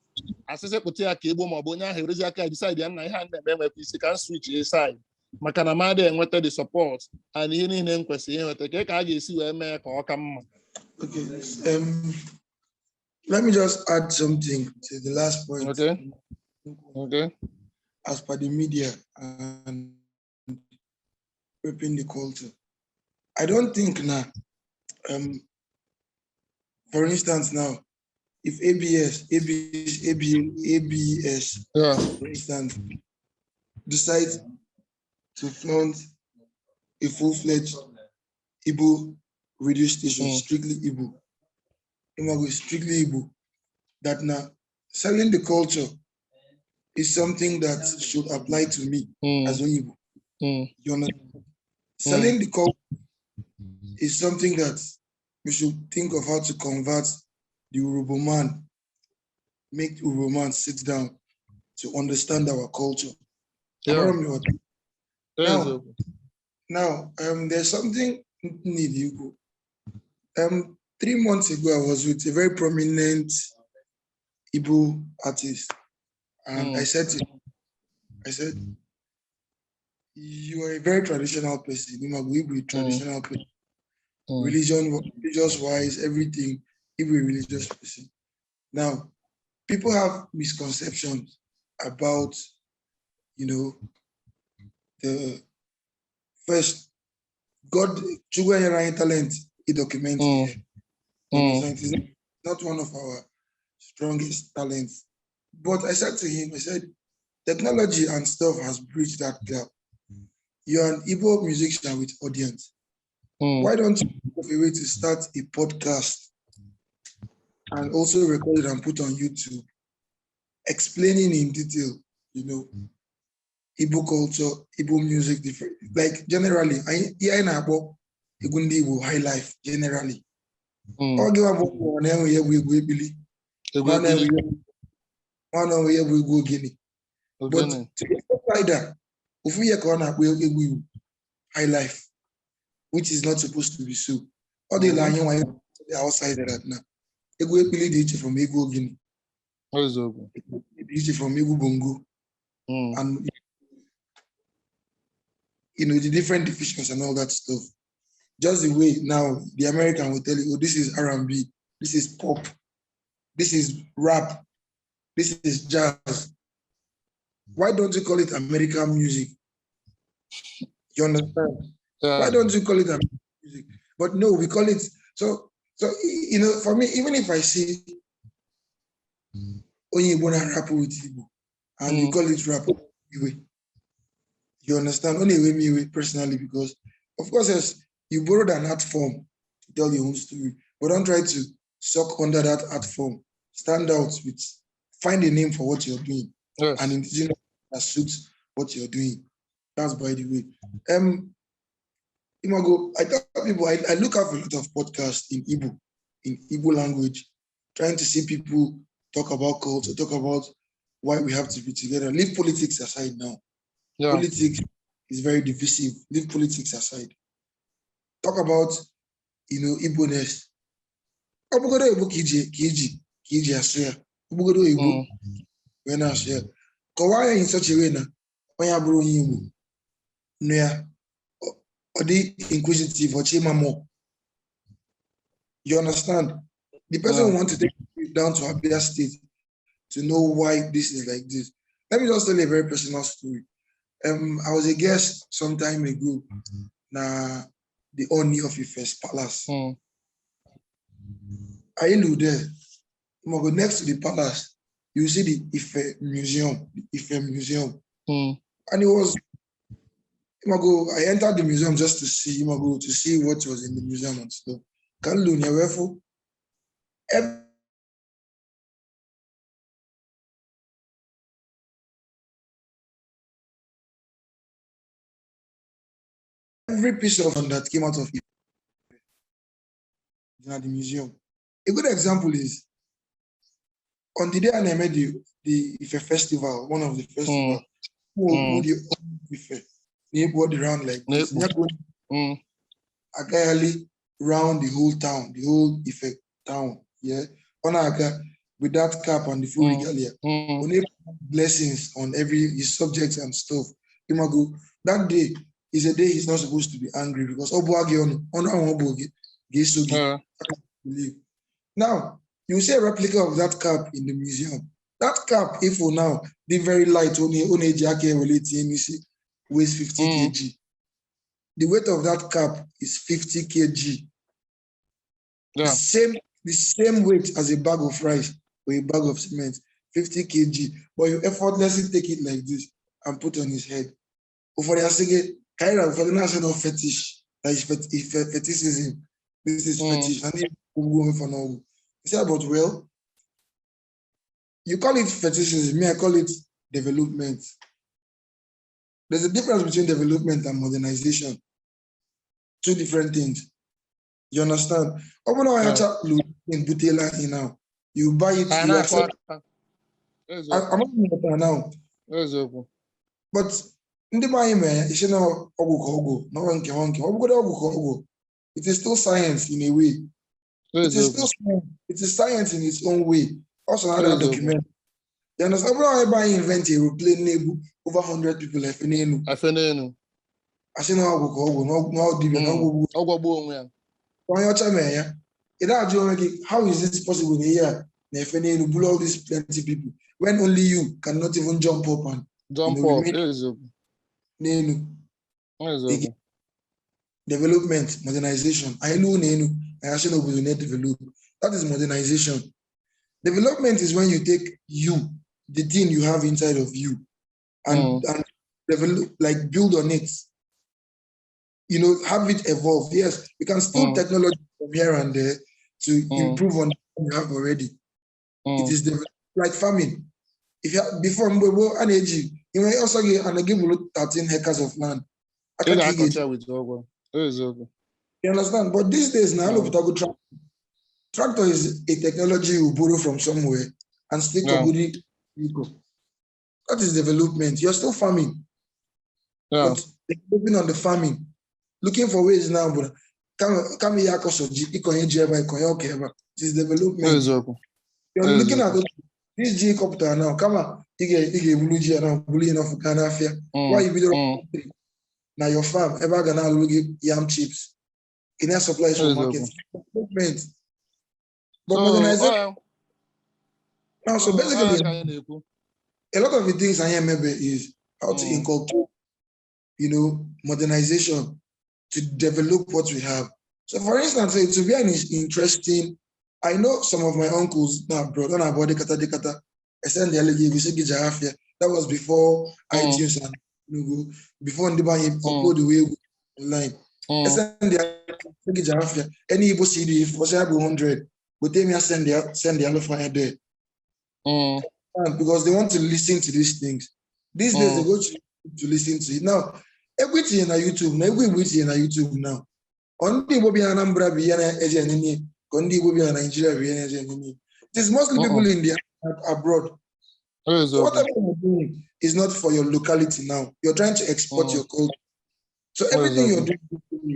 S1: asịsị pụta ya ka Igbo maọbụ onye ahụ erezi aka ya decide ya na ihe a na-eme enwekwa isi ka m switch side, maka na mmadụ enweta the support and ihe niile m kwesịrị inweta, ka a ga-esi wee mee ka ọ ka mma?
S3: Okay. Let me just add something to the last point.
S1: Okay.
S3: As per the media and repping the culture, I don't think now, for instance, now, if ABS, ABS, AB, ABS, for instance, decides to flaunt a full-fledged Igbo radio station, strictly Igbo, Imago, strictly Igbo, that now selling the culture is something that should apply to me as an Igbo. You understand? Selling the culture is something that we should think of how to convert the Urhobo man, make Urhobo man sit down to understand our culture. Amara m.
S1: Eziokwu.
S3: Now, there's something need you go. 3 months ago, I was with a very prominent Igbo artist, and I said to him, I said, "You are a very traditional person. You are Igbo traditional person, religion, religious wise, everything. Igbo religious person." Now, people have misconceptions about the first God, Chukwu nyere anyị talent, he document here. It is not one of our strongest talents. But I said to him, I said, "Technology and stuff has bridged that gap. You're an Igbo musician with audience. Why don't you think of a way to start a podcast and also record it and put on YouTube, explaining in detail, Igbo culture, Igbo music, different. Like generally, anyị ihe anyị na-akpọ egwu ndị Igbo high life generally. Ọ gịwa bụ ụwa na-enwe ihe bụ egwu ekpili,
S1: Egwu
S3: nwa na-enwe
S1: ekpili,
S3: nwa na-enwe ihe bụ egwu ogene. But
S1: ogene.
S3: to the outsider, ofu ihe ka ọ na-akpọ egwu Igbo high life, which is not supposed to be so. Ọ dịla anyị nwa the outsider that na egwu ekpili dị iche from egwu ogene,
S1: Eziokwu.
S3: Dị iche from egwu bongo and the different divisions and all that stuff. Just the way now the American will tell you, "Oh, this is R&B, this is pop, this is rap, this is jazz." Why don't you call it American music? You understand?
S1: Yeah.
S3: Why don't you call it American music? But no, we call it so. So for me, even if I see onye Igbo na rap with Igbo, and you call it rap, anyway, you understand? Only way me personally, because of course, yes, you borrowed an art form to tell your own story, but don't try to suck under that art form. Stand out with, find a name for what you're doing and indigenous that suits what you're doing. That's by the way. Imago, I tell people I look up a lot of podcasts in Igbo language, trying to see people talk about culture, talk about why we have to be together. Leave politics aside now. Politics is very divisive. Leave politics aside. Talk about Igbo-ness. Ọ bụgodo Igbo ka iji asụ ya. Ọ bụgodo Igbo wee na-asụ ya. Kọwaa ya in such a way na onye abụrụ onye Igbo nụ ya, ọ dị inquisitive, ọ chọ ịma more. You understand? The person who want to take you down to Abia State to know why this is like this. Let me just tell you a very personal story. I was a guest some time ago na the Oni of Ife's palace. Anyị lu there. You go next to the palace, you see the Ife Museum, the Ife Museum. And it was, Imago, I entered the museum just to see, Imago, to see what was in the museum and stuff. Ka m lu nyewefu. Every piece of that came out of Ife in the museum. A good example is on the day I made the Ife festival, one of the festivals, who the Ife, they round like this.
S1: Na-ekpu.
S3: Agagharị round the whole town, the whole Ife town, yeah. Ọ na-aga with that cap and the full regalia. Only blessings on every his subjects and stuff. Imago, that day is a day he's not supposed to be angry because ọ bụ gị ọnụ, ọnụ ahụ ọ bụ gị ga-eso gị believe. Now, you see a replica of that cap in the museum. That cap, if for now, the very light, only eji aka ewele tinye n'isi, weighs 50 kg. The weight of that cap is 50 kg. The same weight as a bag of rice or a bag of cement, 50 kg. But you effortlessly take it like this and put on his head. Ụfọdụ asị gị, Kaira, ụfọdụ na-asị na fetish, that is fetishism. This is fetish. And if you for no. You say, but well, you call it fetishism, me, I call it development. There's a difference between development and modernization. Two different things. You understand? Ọ bụrụ na onye ọcha lụrụ butela anyị now, you buy it,
S1: Anyị
S3: you
S1: na-akụ
S3: accept.
S1: aka. Eziokwu.
S3: Amaghị m ghọtara now,
S1: Eziokwu.
S3: But ndị be anyị mere ya isi na ọgwụ ka ọgwụ na ọ nke ọ nke ọ bụgodo ọgwụ ka ọgwụ, it is still science in a way. It is
S1: Eziokwu.
S3: Still science. It is science in its own way. Also, how that
S1: Eziokwu.
S3: Document. You understand? Ọ bụrụ na ebe anyị invent aeroplane na-ebu over 100 people efe n'elu,
S1: Afe n'elu.
S3: Asị na ọgwụ ka ọgwụ na ọ dibịa na ọgwụ
S1: Ọ gwagbuo onwe ya.
S3: Onye ọcha mere ya, ị na-ajụ onwe gị, how is this possible na ihe a na-efe n'elu buru all these plenty people when only you cannot even jump up and
S1: Jump up. Eziokwu.
S3: N'elu?
S1: Eziokwu.
S3: Development, modernization. Anyị luo n'elu, anyị asị na obodo na-develop. That is modernization. Development is when you take you, the thing you have inside of you, and and develop, like build on it, have it evolve. Yes, you can steal technology from here and there to improve on what you have already. It is like farming. If you have, before mgbe gboo a na-eji Inwe ọsọ gị ana gị bụrụ 13 hectares of land.
S1: Ị
S3: Aka ka ị ga-eji.
S1: Ga-akọcha with ụgwọ. Eziokwu.
S3: You understand? But these days now, alụpụtago tractor. Tractor is a technology you borrow from somewhere and still kọgodi iko. That is development. You're still farming, but developing on the farming, looking for ways now, but kama ihe akọsọ ji, ịkọnye ji ebe a, ịkọnye ọka ebe a. It is development.
S1: Eziokwu.
S3: You're looking at, okay, this ji kọpụtara now, kama ị ga-ebulu ji ya now, bulu ya n'ọfụ gaa n'afịa. Why you bidoro na your farm ebe a ga na-alụ gị yam chips? Ị na-supply for market. Development. But
S1: So,
S3: modernization now, so
S1: ọ
S3: basically,
S1: ya ka anyị na-ekwu.
S3: A lot of the things I emebe is how to inculcate modernization to develop what we have. So for instance, it will be an interesting, I know some of my uncles now, bro, don't about kata kata. I send the allergy, we say Gijafia. That was before iTunes and Google, before ndị be anyị upload the way online. I send the Gijafia. Any Igbo CD, for example, 100, but they may send the alpha there. And because they want to listen to these things. These days they go to listen to it. Now, everything na YouTube, na egwu Igbo itinye na YouTube now. Ọ ndị Igbo bi na Anambra bụ ihe na-eje enene, ka ndị Igbo bi na Nigeria bụ ihe na-eje enene. It is mostly people in the abroad. So
S1: Eziokwu.
S3: Whatever you're doing is not for your locality now. You're trying to export your culture. So everything you're doing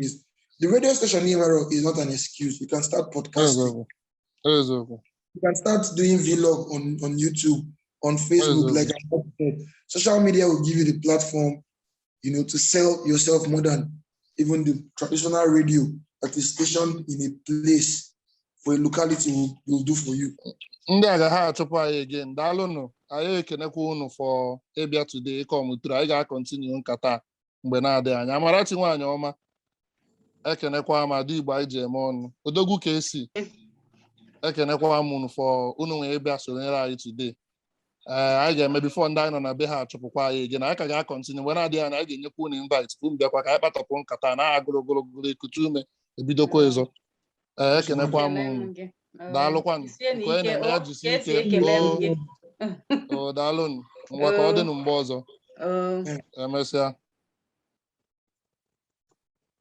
S3: is the radio station here is not an excuse. You can start podcasting.
S1: Eziokwu. Eziokwu.
S3: You can start doing vlog on YouTube, on Facebook, like I said. Social media will give you the platform to sell yourself more than even the traditional radio that is stationed in a place for a locality will do for you.
S1: Ndị a ga ha achụpụ anyị again. Daalụnụ. Anyị ekenekwa unu for ịbịa today ịkọmụtụrụ. Anyị ga-acontinue nkata a mgbe na-adịghị anya. Amarachi nwaanyị ọma, ekenekwa m. Ada Igbo anyị ji eme ọnụ, odogwu ka esi, ekenekwa m unu for unu nwee ịbịa sonyere anyị today. Ee, anyị ga-eme before ndị anyị nọ na be ha achụpụkwa anyị again. Anyị ka ga-acontinue mgbe na-adịghị anya. Anyị ga-enyekwa unu invite ka unu bịakwa ka anyị kpatọpụ nkata na agụrụ ogologo ekutu ume ebidokwa ịzọ. Ee, ekenekwa m
S2: Ekele m
S1: unu.
S2: Gị. Oh,
S1: Daalụkwanụ.
S2: jisie
S1: Nke onye
S2: n'ike,
S1: na-eme ya
S2: oh,
S1: jisie
S2: ka esi
S1: ike.
S2: ekele m
S1: Oo.
S2: gị.
S1: O, daalụnụ. Ngwa, ka ọ
S2: Oh.
S1: dịnụ mgbe ọzọ.
S2: Oh.
S1: Emesịa.